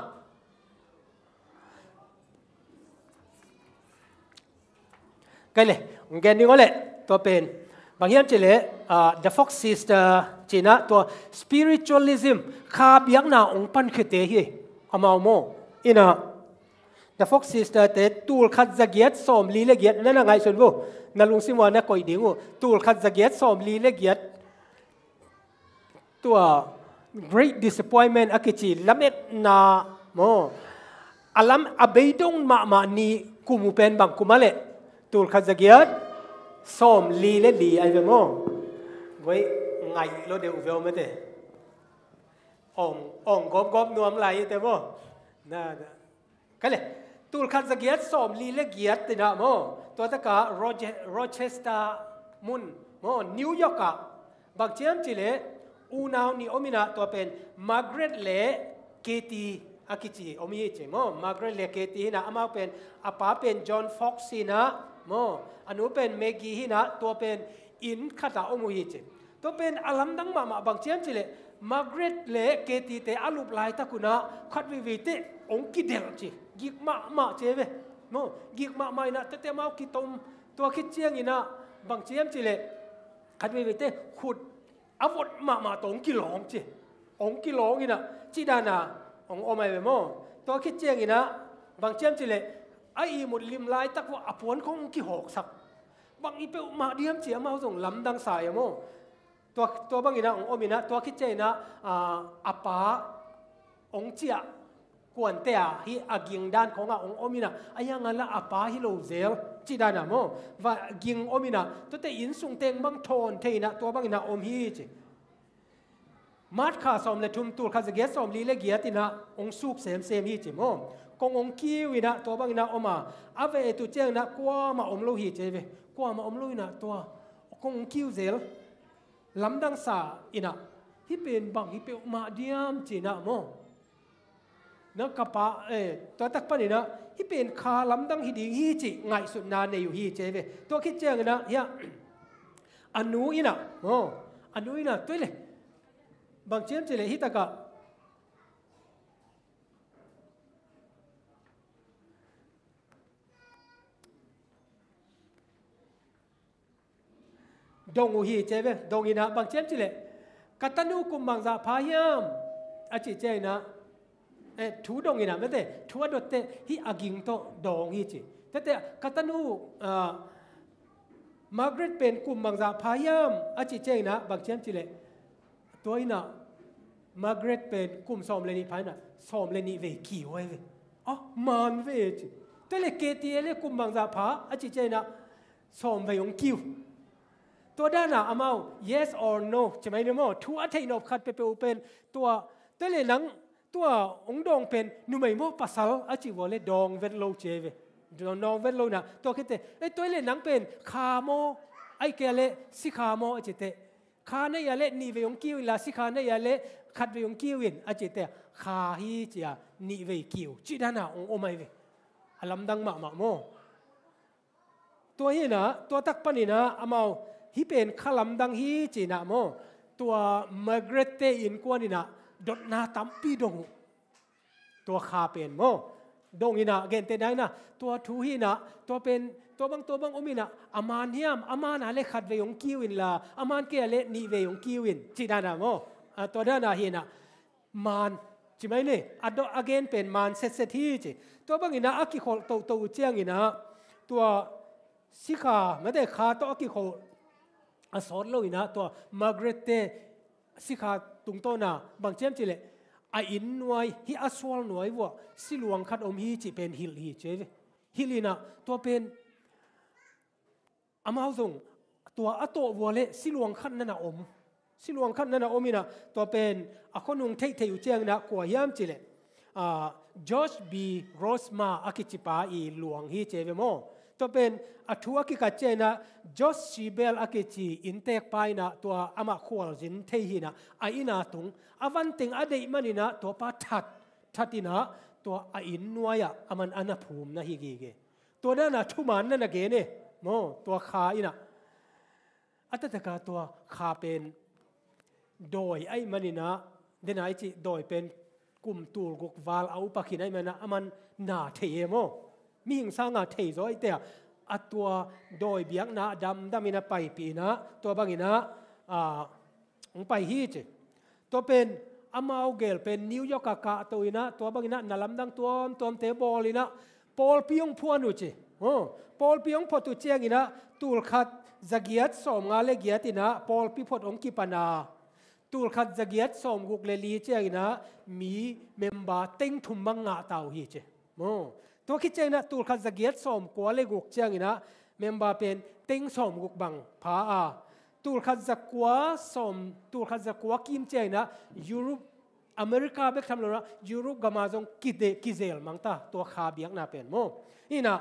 Kei le, hong gen ding aw le, tua pen. Bang hiam cih leh, ah, The Fox Sister ci inah tua spiritualism, kha biakna hong pankhiate hi, amau maw. Inah, The Fox Sister te tul khat za giat sawm li le giat, na na ngaihsun vo, na lungsim ua na koih ding uh, tul khat za giat sawm li le giat, tua Great Disappointment a kici lametna maw, a lam a beidong mahmah ni kum uh pen bang kum a leh, tul khat za giat sawm li le li ai ve maw. Voi ngaih lo deuh ve aw mate. Ong, ong gawpgawp nuam lai i te maw. Na, na. Ka le, tul khat za giat sawm li le giat inah maw, tua takah Roche-, Rochester mun maw, New York ah, bang ciam cih leh unau nih om inah, tua pen Margaret le Katie a kici om hi ci maw. Margaret le Katie hi inah, amau pen, a pa pen John Fox hi inah maw, a nu pen Maggie hi inah, tua pen inn khatah om uh hi ci. Tua pen a lamdang mahmah, bang ciam cih leh Margaret le Katie te a lup laitak un ah khat veivei teh hong kidelh ci, gik mahmah ci ve. No, gik mahmah inah tete mau kitom, tua khit ciang inah bang ciam cih leh khat veivei teh khut a vot mahmah tawh hong kilawng ci. Hong kilawng inah cih dan a hong om ai ve maw. Tua khit ciang inah bang ciam cih leh a ihmut lim laitak vua a puan khong hong kihawksak. Bang hi peuhmah diam ci amau zong lamdang sa e maw. Tua, tua bang inah hong om inah, tua khit ciang inah, ah, a pa hong ciah kuante ah hih a ging dan khong ah hong om inah, a hiang a lah a pa hi lo zel cih dan a maw. Va ging om inah, tuate inn sung teng bang thawn thei inah, tua bang inah om hi ci. March kha sawm le thum, tul khat za giat sawm li le giat inah hong suk semsem hi ci maw. Kong hong kiu inah tua bang inah om a, a ve tu ciang inah kuamah om lo hi ci ve. Kuamah om lo inah tua kong hong kiu zel. Lamdang sa inah, hih pen bang hi peuhmah diam ci inah maw. Na ka pa, eh, tua tak pan inah hih pen kha lamdang hi ding hi ci ngaihsutna nei uh hi ci ve. Tua khit ciang inah hiah a nu inah maw, a nu inah tua le, bang ciam cih leh hih takah dong uh hi ci ve. Dong inah bang ciam cih leh, ka tanu kum bangzah pha hiam a cih ciang inah, eh, thu dong inah mate, thu a dotte hih a ging tawh dawng hi ci. Tete ka tanu, ah, Margaret pen kum bangzah pha hiam a cih ciang inah bang ciam cih leh, tua inah Margaret pen kum sawm le nih pha inah sawm le nih vei kiu ai ve. Ah, man ve ci. Tua le Katie le kum bangzah pha a cih ciang inah sawm vei hong kiu. Tua dana amau yes or no ci mai ni maw, thu a theih nop khat peuhpeuh pen tua, tua le nang tua hong dawng pen numei maw pasal a cih vua le dawng vet lo ci ei ve. Dawng, dawng vet lo na, tua khit teh, ei, tua le nang pen kha maw, ahih kei leh sikha maw a cih teh, kha na hih leh nih vei hong kiu inla, sikha na hih leh khat vei hong kiu in a cih teh, kha hi ci-a nih vei kiu cih dana hong om ei ve. A lamdang mahmah maw. Tua hi na, tua tak panin ah amau hih pen kha lamdang hi ci-in ah maw, tua Margaret te innkuan in ah dotna tampi dong uh. Tua kha pen maw, dong in ah, gentehna in ah, tua thu hi na, tua pen, tua bang, tua bang om in ah, a man hiam, a man a leh khat vei hong kiu inla, a man kei a leh nih vei hong kiu in cih dana maw. Ah, tua dana hi na, man ci mai ni, a dawh a gen pen man setset hi ci. Tua bangin ah a kikholh tohtoh uh ciangin ah, tua sikha, mate, kha tawh a kikholh a sawt lo in ah, tua Margaret te sikha tungtawna bang ci hiam cih leh, a inn nuai, hih a sual nuai vuah siluang khat om hi cih pen hilh hi ci ei ve. Hilh in ah, tua pen amau zong tua a tawh vua leh siluang khat na na om. Siluang khat na na om in ah, tua pen a khuanung theihtheih uh ciangin ah kua hiam cih leh, ah, George B. Rosmer a kici pa ii luang hi ci ei ve maw. Tua pen a thu a kikat ciangin ah George Siebel a kici inntek pa in ah tua amah khualzin thei hi na, a inn a tung, a van teng a deih manin ah tua pa that, that in ah tua a inn nuai ah aman a na phum na hi gige. Tua dana thuman na na gen e maw, tua kha in ah. A taktak a tua kha pen dawi ahih manin ah, dena i cih dawi pen kum tul guk val a upa khin ahih manin ah aman na thei e maw. Mihing sanga thei zaw ahih teh, a tua dawi biakna ah damdam in ah paipih in ah, tua bangin ah, ah, hong pai hi ci. Tua pen amau gel pen New York ah kahto in ah, tua bangin ah na lamdang tuamtuamte bawl in ah, pawlpi hong phuan uh ci. Oh, pawlpi hong phot uh ciangin ah, tul khat za giat sawmnga le giat in ah pawlpi phot hong kipan a, tul khat za giat sawmguk le li ciangin ah mi member teng thum bang ngah ta uh hi ci. Oh, tua khit ciangin ah tul khat za giat sawmkua le guk ciangin ah member pen teng sawmguk bang pha a, tul khat za kua sawm, tul khat za kua kim ciangin ah Europe, America bek tham lo in ah Europe gam ah zong kide, kizel mang ta, tua kha biakna pen maw. Hi na,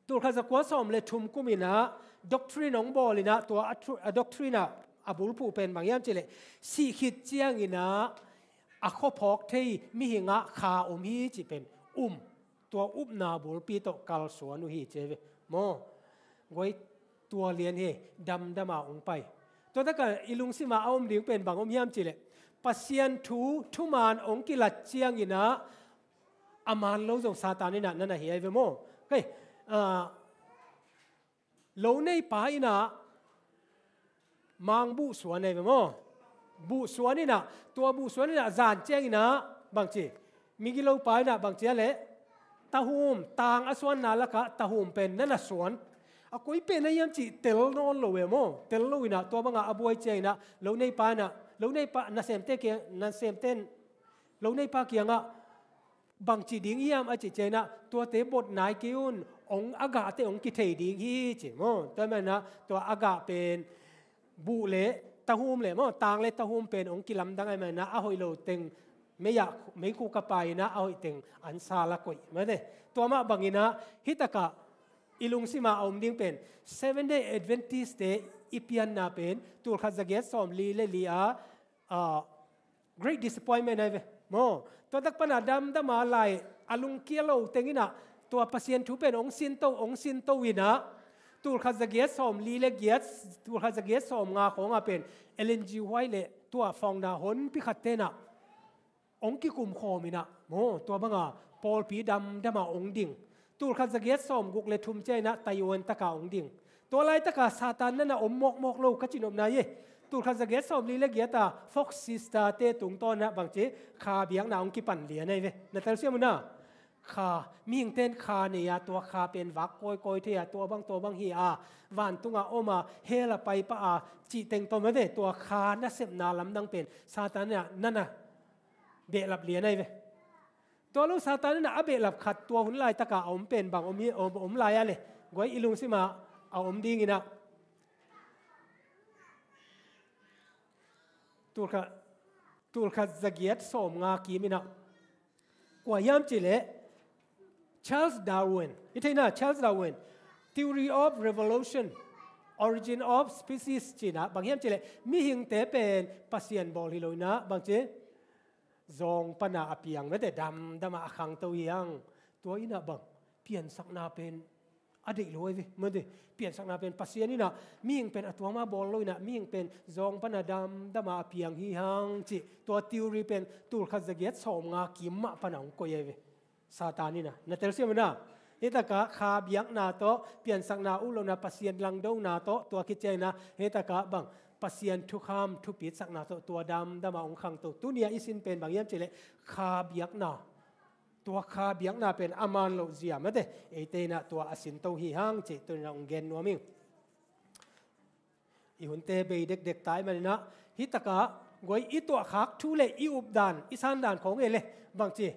tul khat za kua sawm le thum kum in ah doctrine hong bawl in ah, tua a tru-, a doctrine ah a bulphuh pen bang hiam cih leh, sih khit ciangin ah a khuaphawk thei mihing ah kha om hi cih pen um. Tua upna bulpi tawh kalsuan uh hi ci ei ve maw. Guai, tua lian hi, damdam a hong pai. Tua tak a i lungsim ah a om ding pen bang om hiam cih leh, Pasian thu thuman hong kilat ciangin ah a man lo zong Satan in ah na na hi ei ve maw. Hei, ah, lo neipa in ah mang buh suan ei ve maw. Buh suan in ah, tua buh suan in ah zan ciangin ah bangci, migilopa in ah bangci a leh, tahum, tang a suanna lakah tahum pen na na suan. A koi pen a hiam cih tel nawn lo e maw. Tel lo in ah tua bangah a buai ciangin ah lo neipa in ah, lo neipa, nasemte kiang, nasemte in lo neipa kiangah bangci ding hiam a cih ciangin ah, tuate bot nai kei un, hong a gahte hong kithei ding hi ci maw. Tua ahih manin ah tua a gah pen buh le tahum le maw, tang le tahum pen hong kilamdang ahih manin ah, a hoih lo teng mei ah, meikhuk ah pai in ah, a hoih teng an sal ah koih, mate. Tua mah bangin ah hih tak ah i lungsim ah a om ding pen Seventh Day Adventist te i pianna pen tul khat za giat sawmli le li ah, ah, Great Disappointment ahi ve maw. Tua tak pan a damdam a lai a lungkia lo teng in ah, tua Pasian thu pen hong sinto, hong sinto in ah, tul khat za giat sawmli le giat, tul khat za giat sawmnga khawng ah pen Ellen G. White le tua founder honpi khat ten ah hong kikum khawm in ah maw, tua bang a pawlpi damdam a hong ding. Tul khat za giat sawmguk le thum ciang in ah Taiwan tak ah hong ding. Tua laitak a Satan na na om mawkmawk lo ka ci nopna hi. Tul khat za giat sawmli le giat a Fox Sister te tungtawn ah bangci, kha biakna hong kipan lian ahi ve. Na telsiam uh na? Kha, mihingte in kha nei a, tua kha pen vak kawikawi thei a, tua bang, tua bang hi a, vantung ah om a, hell ah pai pah a, cih teng tawh mate, tua kha nasepna lamdang pen Satan in ah na na behlap lian ahi ve. Tua lo Satan in ah a behlap khat tua hun laitak a a om pen bang om hi, om, om lai a le, guai, i lungsim ah a om ding in ah, Tulkhat, tulkhat zagiat sawmnga kim inah, kua hiam cih leh Charles Darwin. I theihna Charles Darwin, Theory of Revolution, Origin of Species ci inah, bang hiam cih leh mihingte pen Pasian bawl hi lo inah, bang ci, zawng pana a piang, mate, damdama a khangto hi hang. Tua inah bang, piansakna pen a deih lo ahi ve, mate. Piansakna pen Pasian inah mihing pen a tuama bawl lo inah, mihing pen zawng pana damdama a piang hi hang cih tua theory pen tulkhat zagiat sawmnga kim mah pana hong koih ahi ve. Satan inah, na telsiam inah, hih takah kha biakna tawh, piansakna uh lohna, Pasian langdona tawh, tua khit ciang inah hih takah bang, Pasian thukham thupitsakna tawh tua damdama hong khangto. Tuni-ah i sin pen bang hiam cih leh kha biakna, tua kha biakna pen a man loh zia, mate, eite inah tua a sinto hi hang cih tuni-ah hong gen nuam ing. I hunte bei dekdek ta ahih man inah, hih takah guai, i tuahkhak thu le i updan, i sandan khawng e le, bang ci,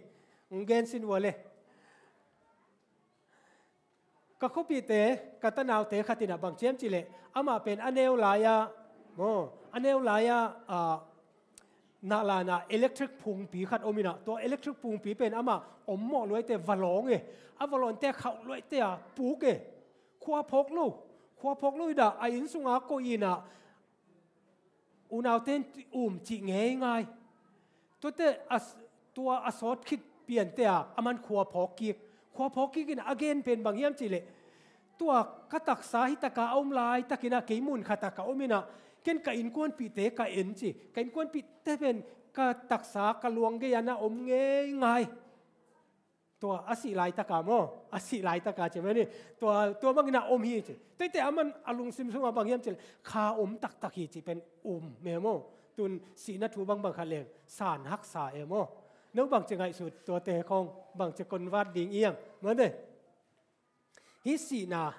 hong gen sin ua le. Ka khuapihte, ka tanaute khat inah bang ci hiam cih leh, amah pen a neu lai-ah, maw, a neu lai-ah, ah, nahlan ah electric phungpi khat om inah, tua electric phungpi pen amah ommawh luaite va lawng e, a va lawnte khauh luaite a puk e, khua phawk lo, khua phawk lo inah a inn sunga koih inah, unaute in um cih ngeingai. Tuate a, tua a sawt khit piante a, a man khua phawk kik. Khua phawk kik inah a gen pen bang hiam cih leh, tua ka taksa hih takah a om laitak inah kei mun khatah ka om inah, ken ka innkuanpihte ka en ci. Ka innkuanpihte pen ka taksa ka luang gei-ah na om ngeingai. Tua a sih laitaka maw, a sih laitaka ci mah ni. Tua, tua bang inah om hi ci. Tuate a man a lungsim sungah bang hiam cih leh, kha om taktak hi cih pen um e maw. Tun sihna thu bangbang khat leng san haksa e maw. No bang ci ngaihsut, tuate khawng bang ci convert ding hiam, mate. Hih sihna,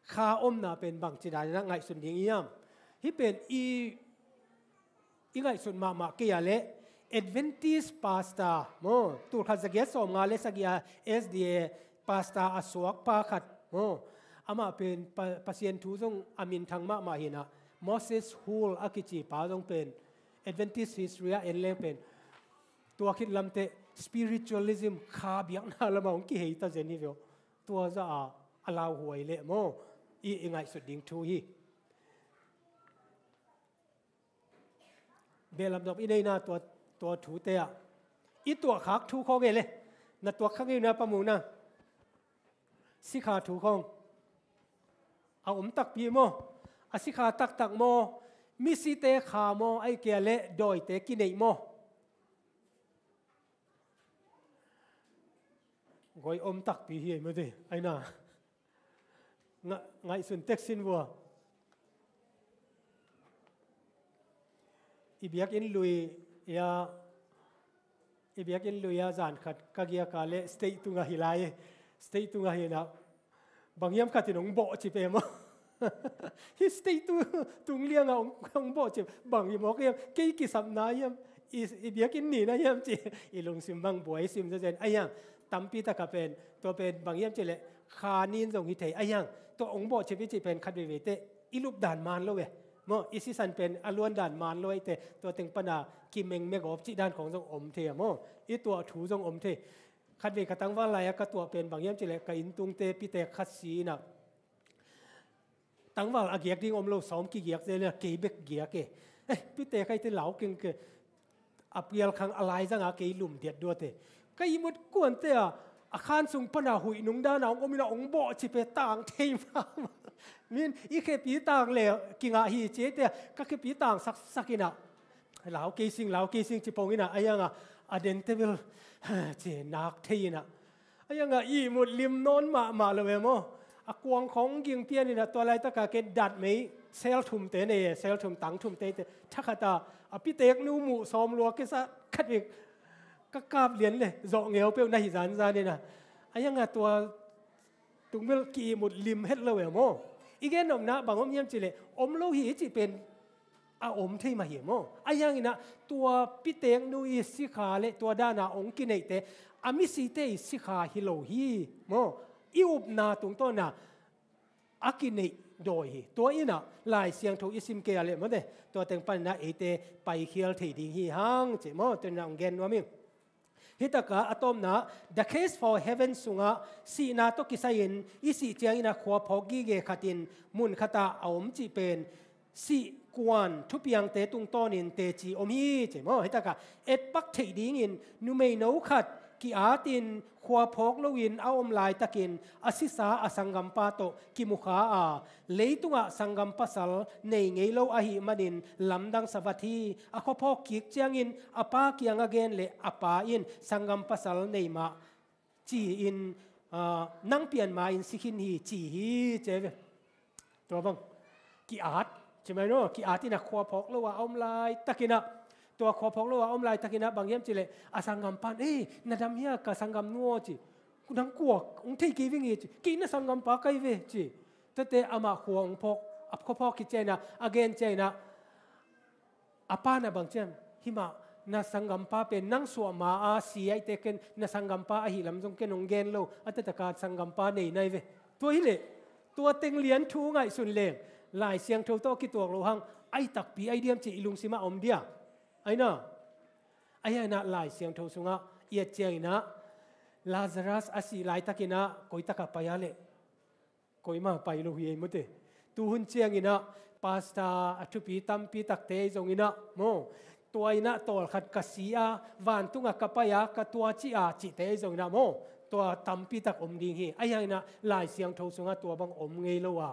kha omna pen bang ci dan inah ngaihsun ding hiam? Hih pen i, i ngaihsut mahmah kei a leh Adventist pastor maw, tulkhat zagiat sawmnga le sagih a S D A pastor a suakpa khat maw, amah pen Pa-, Pasian thu zong a minthang mahmah hi inah, Moses Hull a kici pa zong pen Adventist history ah en leng pen tua khit lamteh spiritualism, kha biakna lamah hong kihei ta zen hi ve aw. Tua zah a, a lauhuai leh maw, i, i ngaihsut ding thu hi. Behlap nop i neihna tua, tua thute ah i tuahkhak thu khawng e le, na tuak kha ngei uh na, Pa Mung na. Sikha thu khawng a om takpi maw? A sikha taktak maw? Misite kha maw? Ahih kei a leh dawite kineih maw? Guai, om takpi hi ei, mate. Aina, nga-, ngaihsun tek sin vua. I biakinn lui-a, i biakinn lui-a zan khat ka giak a leh stage tungah hi lai. Stage tungah hi inah, bang hiam khat in hong bawhcip e maw. Hih stage tung liangah hong, hong bawhcip, bang hi mawk hiam, kei kisapna hiam, i, i biakinn nihna hiam ci, i lungsim bang buai sim zazen. Ahi hang, tampi takah pen, tua pen bang hiam cih leh, kha nin zong hi thei. Ahi hang, tua hong bawhcip i cih pen khat veivei teh i lupdan man lo e maw, i sisan pen a luandan man lo e teh, tua teng pana kimengme gawp cih dan khawng zong om thei a maw, i tuah thu zong om thei. Khatvei ka tangval lai-a ka tuah pen bang hiam cih leh, ka inntungte pitek khat si inah, tangval a giak ding om lo, sawm kigiak zel inah kei bek giak e. Eh, pitek khaite lau keng ke. A pialkhang a laizanga kei lum diatduat e. Ka ihmut kuante a, a khan sung pana huih nung dana hong om inah hong bawhcip e, tang thei mahmah. Min i khepi tang le kingah hi ci e teh, ka khepi tang saksak inah, lau kei sing, lau kei sing ci pong inah, ahi hanga a den teh bel ci nak thei inah. Ahi hanga ihmut lim nawn mahmah lo e maw. A kuang khawng ging pian inah, tua laitaka ken datmei sel thumte nei e, sel thum, tang thumte te thakhata, a piteknu muh sawm lua kisa khat vik ka kap lian le zawh ngeu peuh na hi zanzan inah. Ahi hanga tua tung bel ki-ihmut lim het lo e maw. I gen nopna bang om hiam cih leh, om lo hi i cih pen a om thei mah hi maw. Ahi hang inah tua piteknu i sikha le tua dana hong kineihte a misite i sikha hi lo hi maw. I upna tungtawna a kineih dawi hi. Tua inah Lai Siangtho i sim kei a leh mawte, tua teng paninah eite paikhial thei ding hi hang ci maw, tua inah hong gen nuam ing. Hi takah a tawpna, The Case for Heaven sungah sihna tawh kisai-in i sih cianginah khuaphawk gige khatin mun khatah a om cih pen sih kuan thupiangte tungtawnin teci om hi ci maw. Hi takah etpak theih dingin numeino khat ki-atin khuaphawk loin a om laitakin a sisa a sanggampa tawh kimukha a, leitungah sanggam pasal nei ngei lo ahih manin lamdang savat hi. A khuaphawk kik ciangin a pa kiang a gen leh a pa in sanggam pasal nei mah ci-in, ah, nang pian ma-in si khin hi ci hi ci ve. Tua bang ki-at ci mai no, ki-at inah khuaphawk lo a om laitakinah, tua khuaphawk lo a om laitakinah bang hiam cih leh a sanggampan, "Ei, na dam hia ka sanggamnu aw?" ci. "Nang kua, hong thei kei ving hi," ci. "Kei na sanggampa ka hi ve," ci. Tuate amah khua hong phawk, a khuaphawk khit cianginah a gen cianginah a pa na bang ciam, "Himah na sanggampa pen nang suah ma a si ahihte ken na sanggampa ahi lam zong ken hong gen lo, a taktak a sanggampa nei na hi ve." Tua hi leh tua teng lian thu ngaihsun leng Lai Siangtho tawh kituak lo hang, ai takpi ai diam cih i lungsimah om dia. Ai na, ai inah Lai Siangtho sungah i et cianginah Lazarus a sih laitakinah koi takah pai a leh koimah pai lo hi ei mawte. Tuhun cianginah pastor a thupi tampi takte ei zonginah maw, tua inah tawlkhat ka si a, vantungah ka pai a, ka tua ci a cihte ei zonginah maw, tua tampi tak om ding hi. Ahi hanginah Lai Siangtho sungah tua bang om ngei lo a,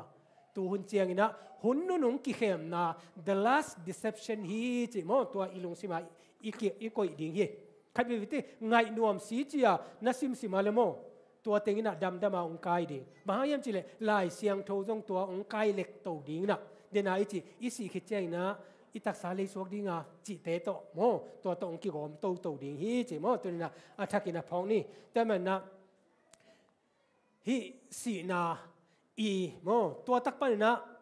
tuhun cianginah hun nunung kikhemna, the last deception hi ci maw, tua i lungsimah i ki-, i koih ding hi. Khat veivei te ngaih nuam si ci a na simsim a leh maw, tua tenginah damdam a hong kai ding. Bang hang hiam cih leh Lai Siangtho zong tua hong kai lekto dinginah, dena i cih i sih khit cianginah i taksa lei suak dinga cihte tawh maw, tua tawh hong kigawm toto ding hi ci maw. Tuninah a thakin a phawk ni. Tua maninah hih sihna i maw, tua tak paninah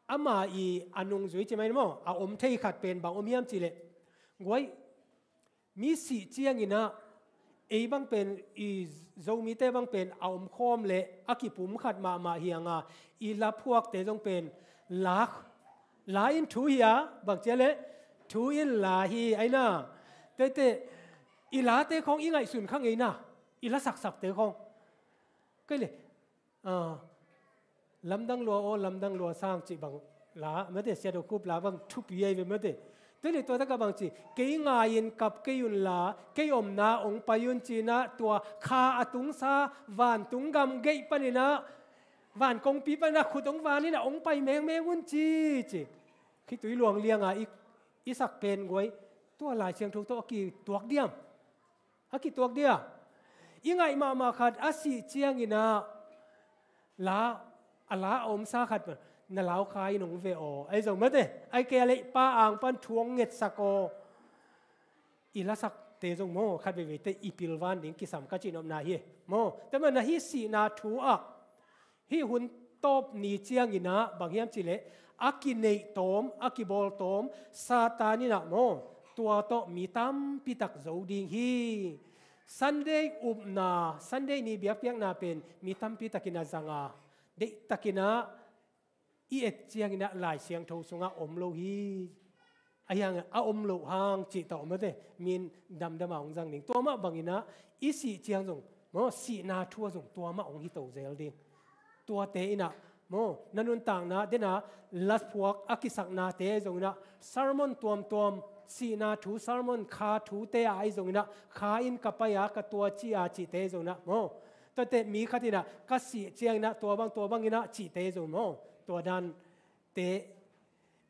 ama i a nungzui ci mai maw, a om thei khat pen bang om hiam cih leh, guai, mi sih cianginah ei bang pen, i Zomite bang pen a omkhawm leh a kipumkhat mahmah hi hanga, i la phuakte zong pen la, la in thu hi a, bang ci a leh thu in la hi. Ai na, tuate i late khawng i ngaihsun kha ngei na, i la saksakte khawng. Kei leh, ah, Lamdang Lua Aw Lamdang Lua Sang cih bang la mate, Sia Do Khup la bang thupi ai ve mate. Tuni tua takah bang ci, kei ngai-in kap kei unla, kei omna hong pai un cinah, tua kha a tungsa vantung gam gei paninah van kongpi paninah khut hong vaninah hong pai mengmeng un ci, ci. Khitui luang lianga i, i sak pen guai, tua Lai Siangtho tawh a kituak diam? A kituak dia? I ngaih mahmah khat a sih cianginah la, a la a omsa khat na lau kha in hong ve aw, ai zong mate, ai kei a leh pa ang pan thu hong ngetsak aw. I lasakte zong maw, khat veivei te i pilvan ding kisam ka cihnopna hi maw. Tua maninah hih sihna thu ah hih hun tawp ni cianginah bang hiam cih leh a kineih tawm, a kibawl tawm Satan inah maw, tua tawh mi tampi tak zo ding hi. Sunday upna, Sunday ni biakpiakna pen mi tampi takin a zanga, deihtakinah i et cianginah Lai Siangtho sungah om lo hi. A hiang a om loh hang cih tawh mate, min damdam a hong zang ding. Tua mah banginah i sih ciang zong maw, sihna thu ah zong tua mah hong hi to zel ding. Tuate inah maw, na nuntakna dena laphuak a kisaknate zonginah sermon tuamtuam, sihna thu sermon, kha thute ah ai zonginah kha in ka pai a, ka tua ci a cihte zonginah maw, tuate mi khat inah ka sih cianginah tua bang tua banginah cihte zong maw, tua dante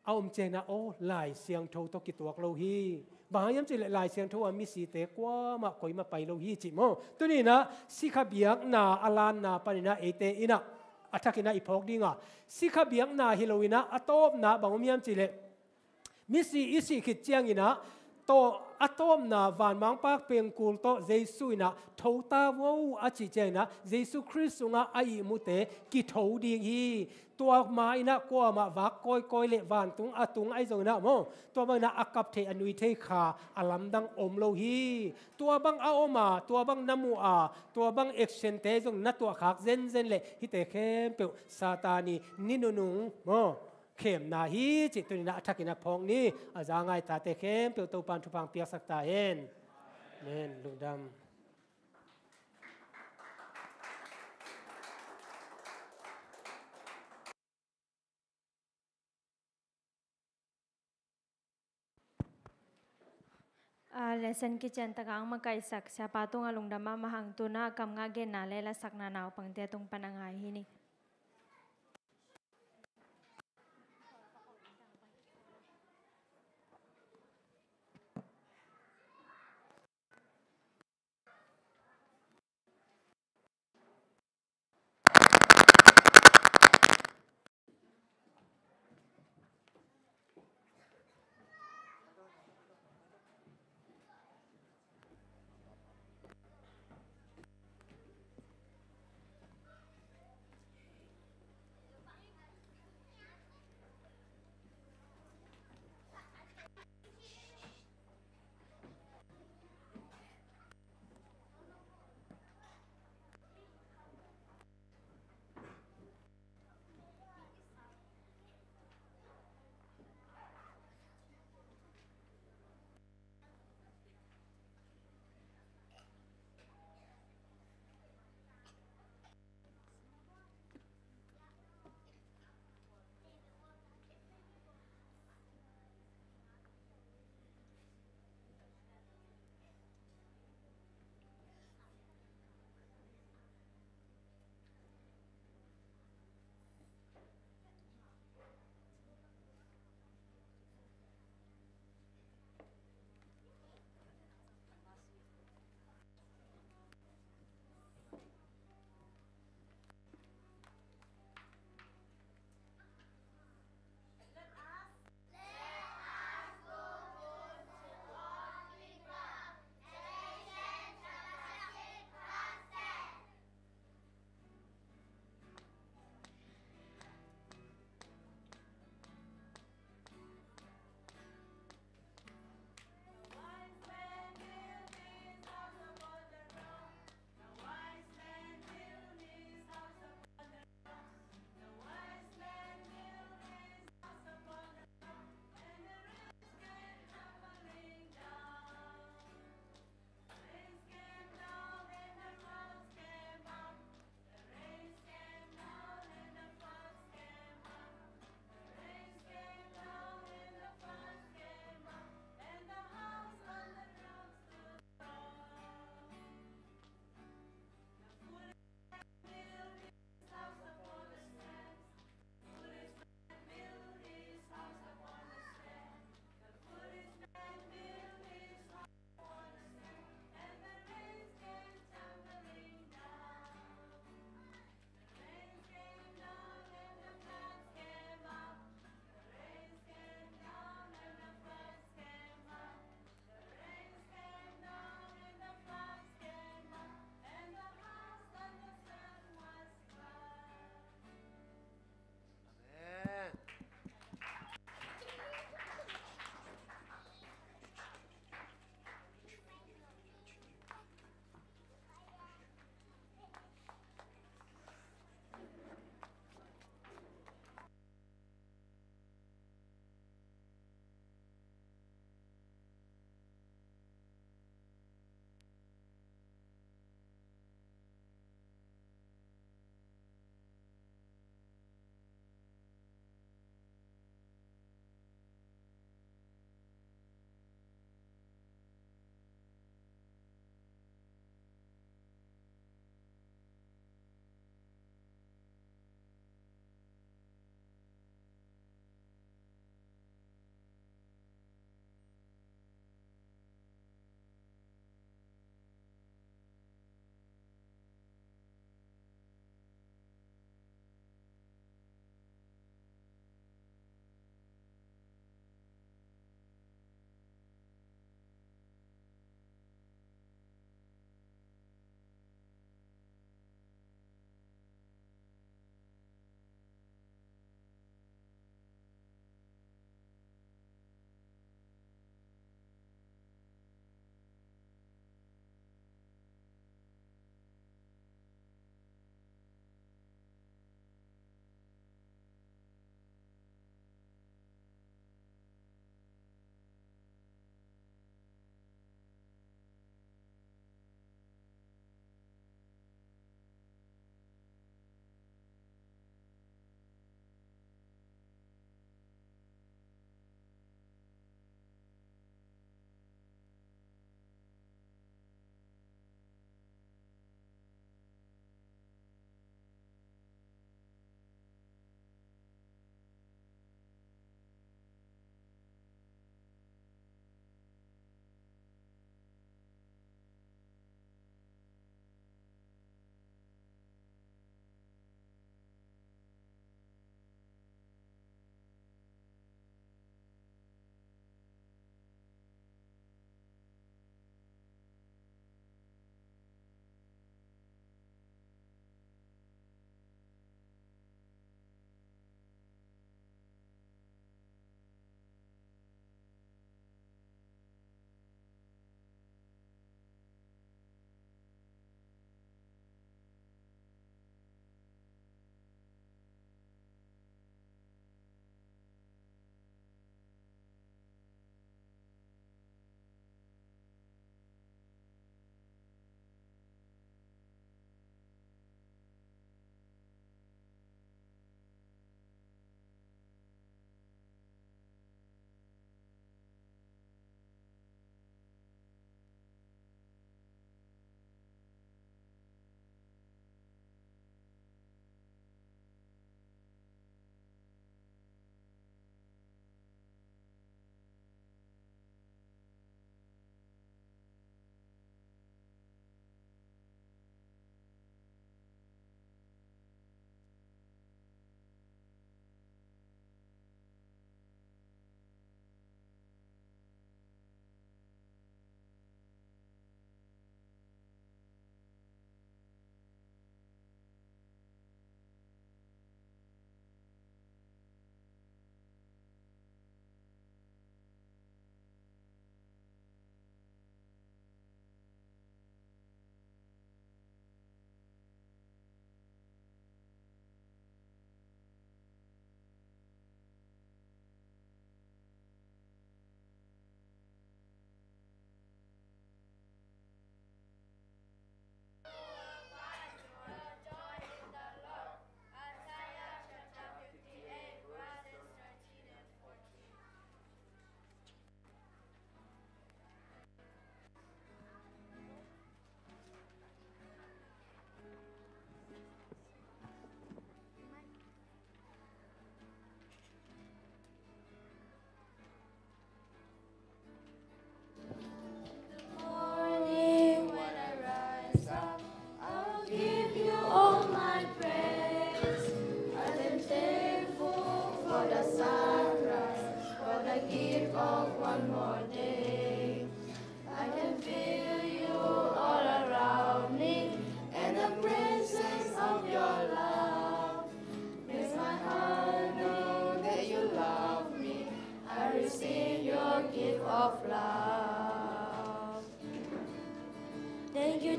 a om cianginah aw, Lai Siangtho tawh kituak lo hi. Bang hang hiam cih leh Lai Siangtho a misite kuamah koimah pai lo hi cih maw. Tuninah sikha biakna a lanna paninah eite inah a thakinah i phawk dinga, sikha biakna hi loinah a tawpna bang om hiam cih leh misi i sih khit cianginah tawh a tawpna vanmangpa pengkul tawh Jesu in ah tho ta vo a cih ciangin ah Jesu Khrist sungah a ihmute kitho ding hi. Tua ma-in ah kuamah vak kawikawi le vantung a tung ahi zongin ah maw, tua bangin ah a kap thei a nui thei kha a lamdang om lo hi. Tua bang a om a, tua bang na mu a, tua bang action te zong na tuahkhak zenzen le hihte khempeuh Satan i ni nunung maw, khemna hi cih tuni-in ah a thakin ah phawk ni. A za ngai tate khempeuh Topan thupha piaksak ta hen. Amen. Lungdam. A, lesson kician takah hong makaisak Siapa tungah lungdam mahmah hang, tu-in ah a kamngah genna le lasakna naupangte tung pan a ngai hi ni.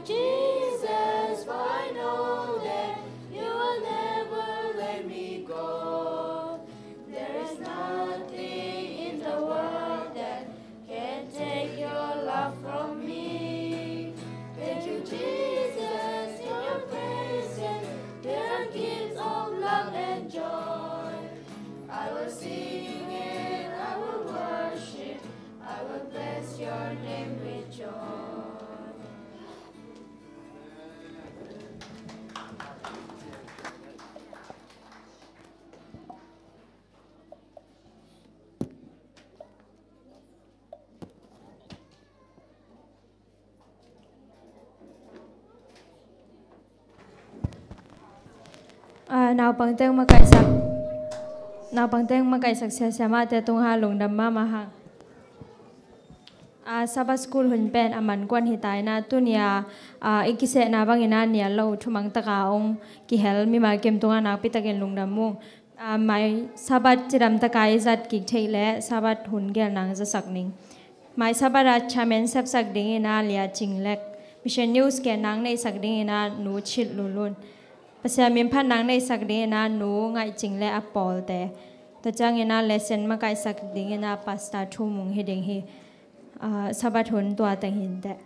Jesus, for I know that you will never let me go. There is nothing in the world that can take your love from me. Thank you, Jesus, in your presence there are gifts of love and joy. I will sing and I will worship. I will bless your name with joy. Ah, naupang teng makaihsak, naupang teng makaihsak siasia mahte tungah lungdam mahmah hang. Ah, Sabbath school hun pen a man kuan hi ta in ah, tuni a, ah, i kisehna bangin ah nial lo, thumang taka hong kihel mimal kim tungah nakpi takin lungdam ung. Ah, mai Sabbath cidam taka i zat kik theih leh Sabbath hun gelh nang zasak ning. Mai Sabbath a chairman sepsak dingin ah Lia Cing Lek, Mission News ken nang neihsak dingin ah Nu Chit Lulun, Pasian min phat nang neihsak dingin ah Nu Ngaih Cing le a pawlte, tua ciangin ah lesson makaihsak dingin ah Pastor Thu Mung hi ding hi. Ah, Sabbath hun tua teng hi inteh.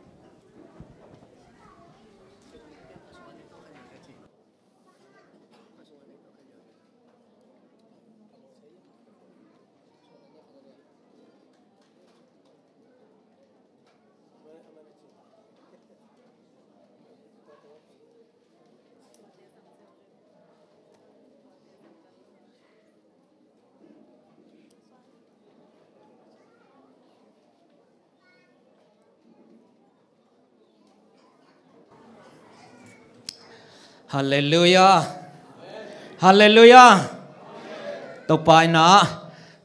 Halleluiah. Halleluiah. Topa in ah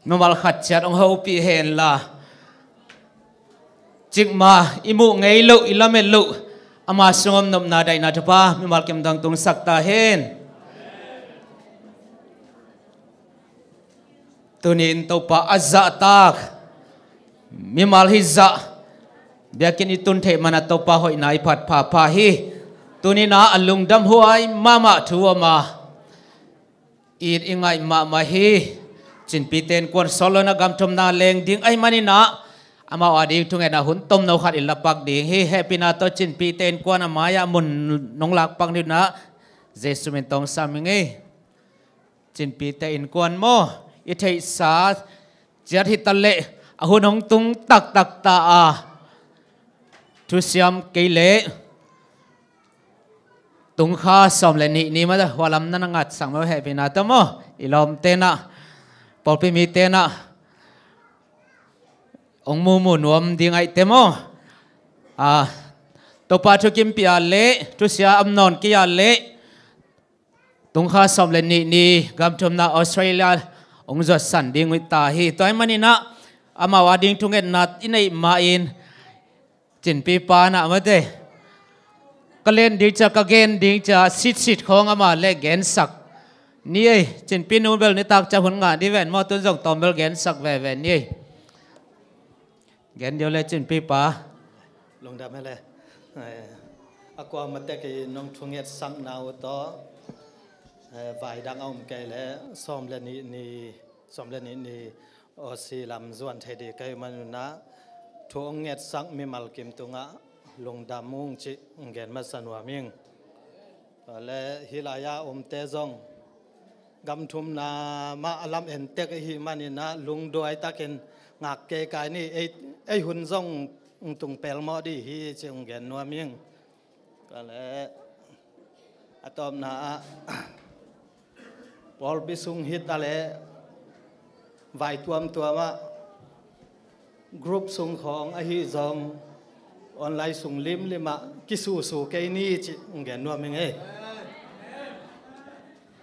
mimal khat ciat hong hopih hen la, cikmah i muh ngei loh, i lamet loh, ama sung om nopna daihna thupha mimal kim dong tungsak ta hen. Tuni in Topa a zahtak mimal hi zah biakinn i tun theih man a Topa hoihna i phat phapha hi. Tuni in ah a lungdam huai mahmah thu om a, it i ngaih mahmah hi. Cinpite innkuan Sawt lo in ah gam thumna leng ding ahih manin ah amau ading thungetna hun tomno khat i la pak ding hi. Hehpihna tawh Cinpite innkuan a mai-ah mun nong lak pak ni un ah Jesu min tawh sam ing ei. Cinpite innkuan maw, i theihsa ciat hi ta leh, a hun hong tung taktak ta a, thusiam kei leh tung kha sawm le nih ni mah, hua lam na na ngatsak maw, hehpihna tawh maw, i lawmte in ah, pawlpi mite in ah hong mumu nuam ding ahih teh maw. Ah, Topa thukimpih a leh, thusia om nawn kei a leh, tung kha sawm le nih ni gam thumna Australia hong zuatsan ding uh hi ta hi. Tua ahih manin ah amau ading thungetna i neih ma-in Cinpipa in ah mate, ka len ding cia, ka gen ding cia sitsit khawng amah leh gensak ni ei. Cinpi nu bel nitak cia hun ngah ni ven maw, tun zong tawm bel gensak veve ni ei. Gen dih o le Cinpipa. Lungdam hi le. Eh, a kuamah tek i nong thungetsakna uh tawh, eh, vai dang a om kei leh sawm le nih ni, sawm le nih ni Aussie lam zuan thei ding ka hih manun ah thu hong ngetsak mimal kim tungah lungdam ung cih hong gen masa nuam ing. Tua leh hih lai-a omte zong gam thumna mah a lam en tek ahih manin ah lungduai takin ngak kei kai ni, ei, ei hun zong tung pelmawh dih hi cih hong gen nuam ing. Tua leh a tawpna ah pawlpi sung hi ta leh vai tuamtuam ah, group sung khawng ahi zong online sung limlim ah kisusu kei ni cih hong gen nuam ing ei.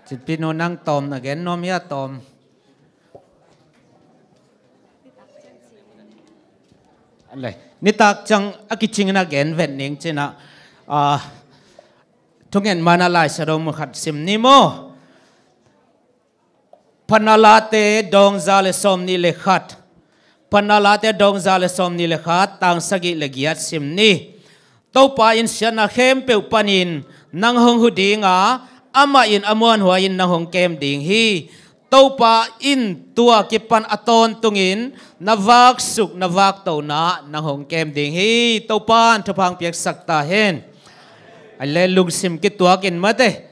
Cinpi nu, nang tawm na gen nuam hia? Tawm. Nitak ciang a kicingin a gen vet ning cih in ah, ah, thungen man a Lai Siangtho mun khat sim ni maw. Phatna Late dawng za le sawm nih le khat. Phatna Late dawng za le sawm nih le khat, tang sagih le giat sim ni. Topa in siatna khempeuh panin nang hong hu ding a, amah in a muanhuai-in nang hong kem ding hi. Topa in tua kipan a tawntungin na vaksuk na vaktohna nang hong kem ding hi. Topa in thupha hong piaksak ta hen. Ai le lungsim kituakin mate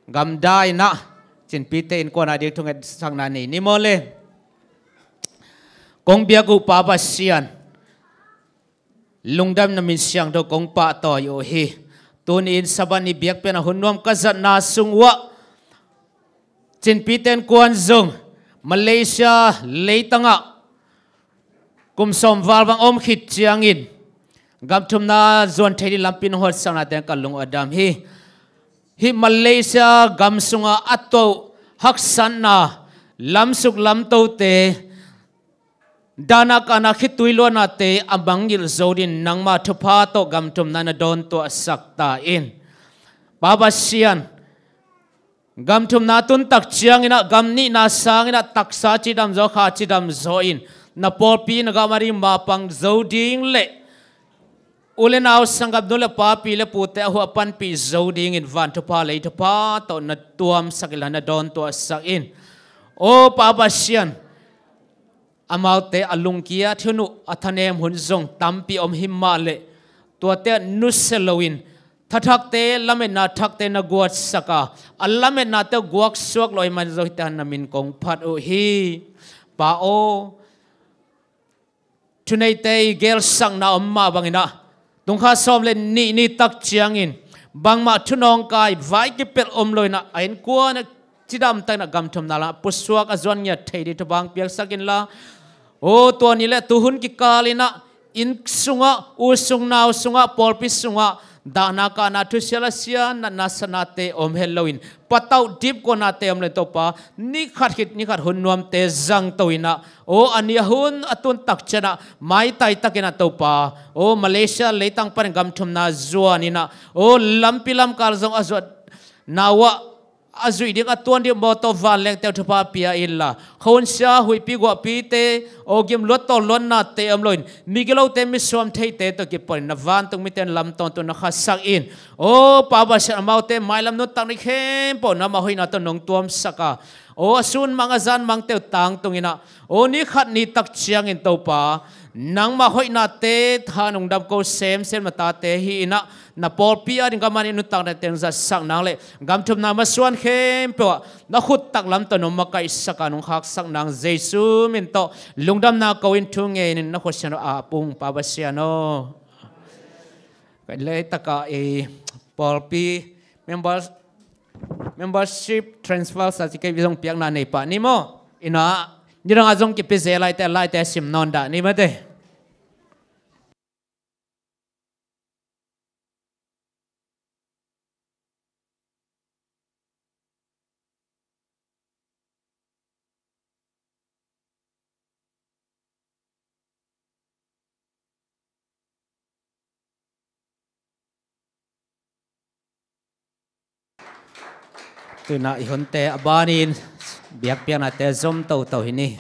gamdai-in ah Cinpite innkuan a ding thungetsakna nei ni maw le. Kong biak uh Pa Pasian, lungdamna min siangtho kong pahtawi uh hi. Tuni-in Sabbath ni biakpiakna hun nuam ka zatna sung uah Cinpite innkuan zong Malaysia leitangah kum sawm val bang om khit ciangin gam thumna zuan thei ding lampi nong hotsakna teng ka lung a dam hi. Hih Malaysia gam sungah a tuah uh haksatna, lamsuk lamtote, dahna kahna khitui luatnate a mangngilh zo dingin nangma thupha tawh gam thumna na dawntuahsak ta in. Pa Pasian, gam thumna tun tak ciangin ah gam nihna sangin ah taksa cidam zaw, kha cidam zaw in na pawlpi na gam a ding mapang zo ding le u le nau, sanggam, nu le pa, pi le pute a huh a panpih zo dingin van thupha lei thupha tawh na tuamsak inla na dawntuahsak in. Aw Pa Pasian, amaute a lungkiat hun uh a thanem hun zong tampi om hi mah leh tuate ah nusia loin thathakte, lametna thakte na guatsak a, a lametnate guaksuak lo ahih man zo hi ta hen na min kong phat uh hi. Pa aw, thuneite i gelsakna om mah bangin ah tungkha sawm le nih ni tak ciangin bangmah thunawngkai vai kipelh om loin ah a innkuan ah cidamtakin ah gam thumna lamah pusuak a zuan ngiat thei ding thupha hong piaksak inla, aw tua ni le tuhun kikalin ah inn sungah, u sung nau sungah, pawlpi sungah dahna kahna, thusia lasia, natna satnate om het loin patauh dipkuanate om loin Topa, ni khat khit ni khat hun nuamte zangto in ah, aw a ni a hun a tun tak ciangin ah maitai takin ah Topa, aw Malaysia leitang panin gam thumna zuan in ah, aw lampi lamkal zong a zuatna uah a zuih ding a tuan ding mawtaw vanlengte uh thupha pia inla, khuansia, huihpi guahpite, aw gim luat tawl luatnate om loin migilote, misuam theite tawh kipanin na vantung mite in lamtawntung na khasak in. Aw Pa Pasian, amaute mailam nuntakna khempeuh nangmah hoihna tawh nong tuamsak a, aw a sun mang a zan mangte uh tangtungin ah, aw ni khat ni tak ciangin Topa, nangmah hoihnate thahat nong dam ko semsem na tate hi in ah, na pawlpi a ding gam a ding nuntakna teng zatsak nang le gam thumna masuan khempeuh ah na khut taklam tawh nong makaihsak a, nong khaksak nang Jesu min tawh lungdamna ko in, thu ngenin na khutsiang a pung Pa Pasian aw. Ka lei takah ei pawlpi member, membership transfer certificate zong piakna nei pah ni maw? In ah nidang a zong kipia zel laite, laite sim nawn dah ni mate. Tuna i hunte a banin biakpiaknate zom toto hi ni.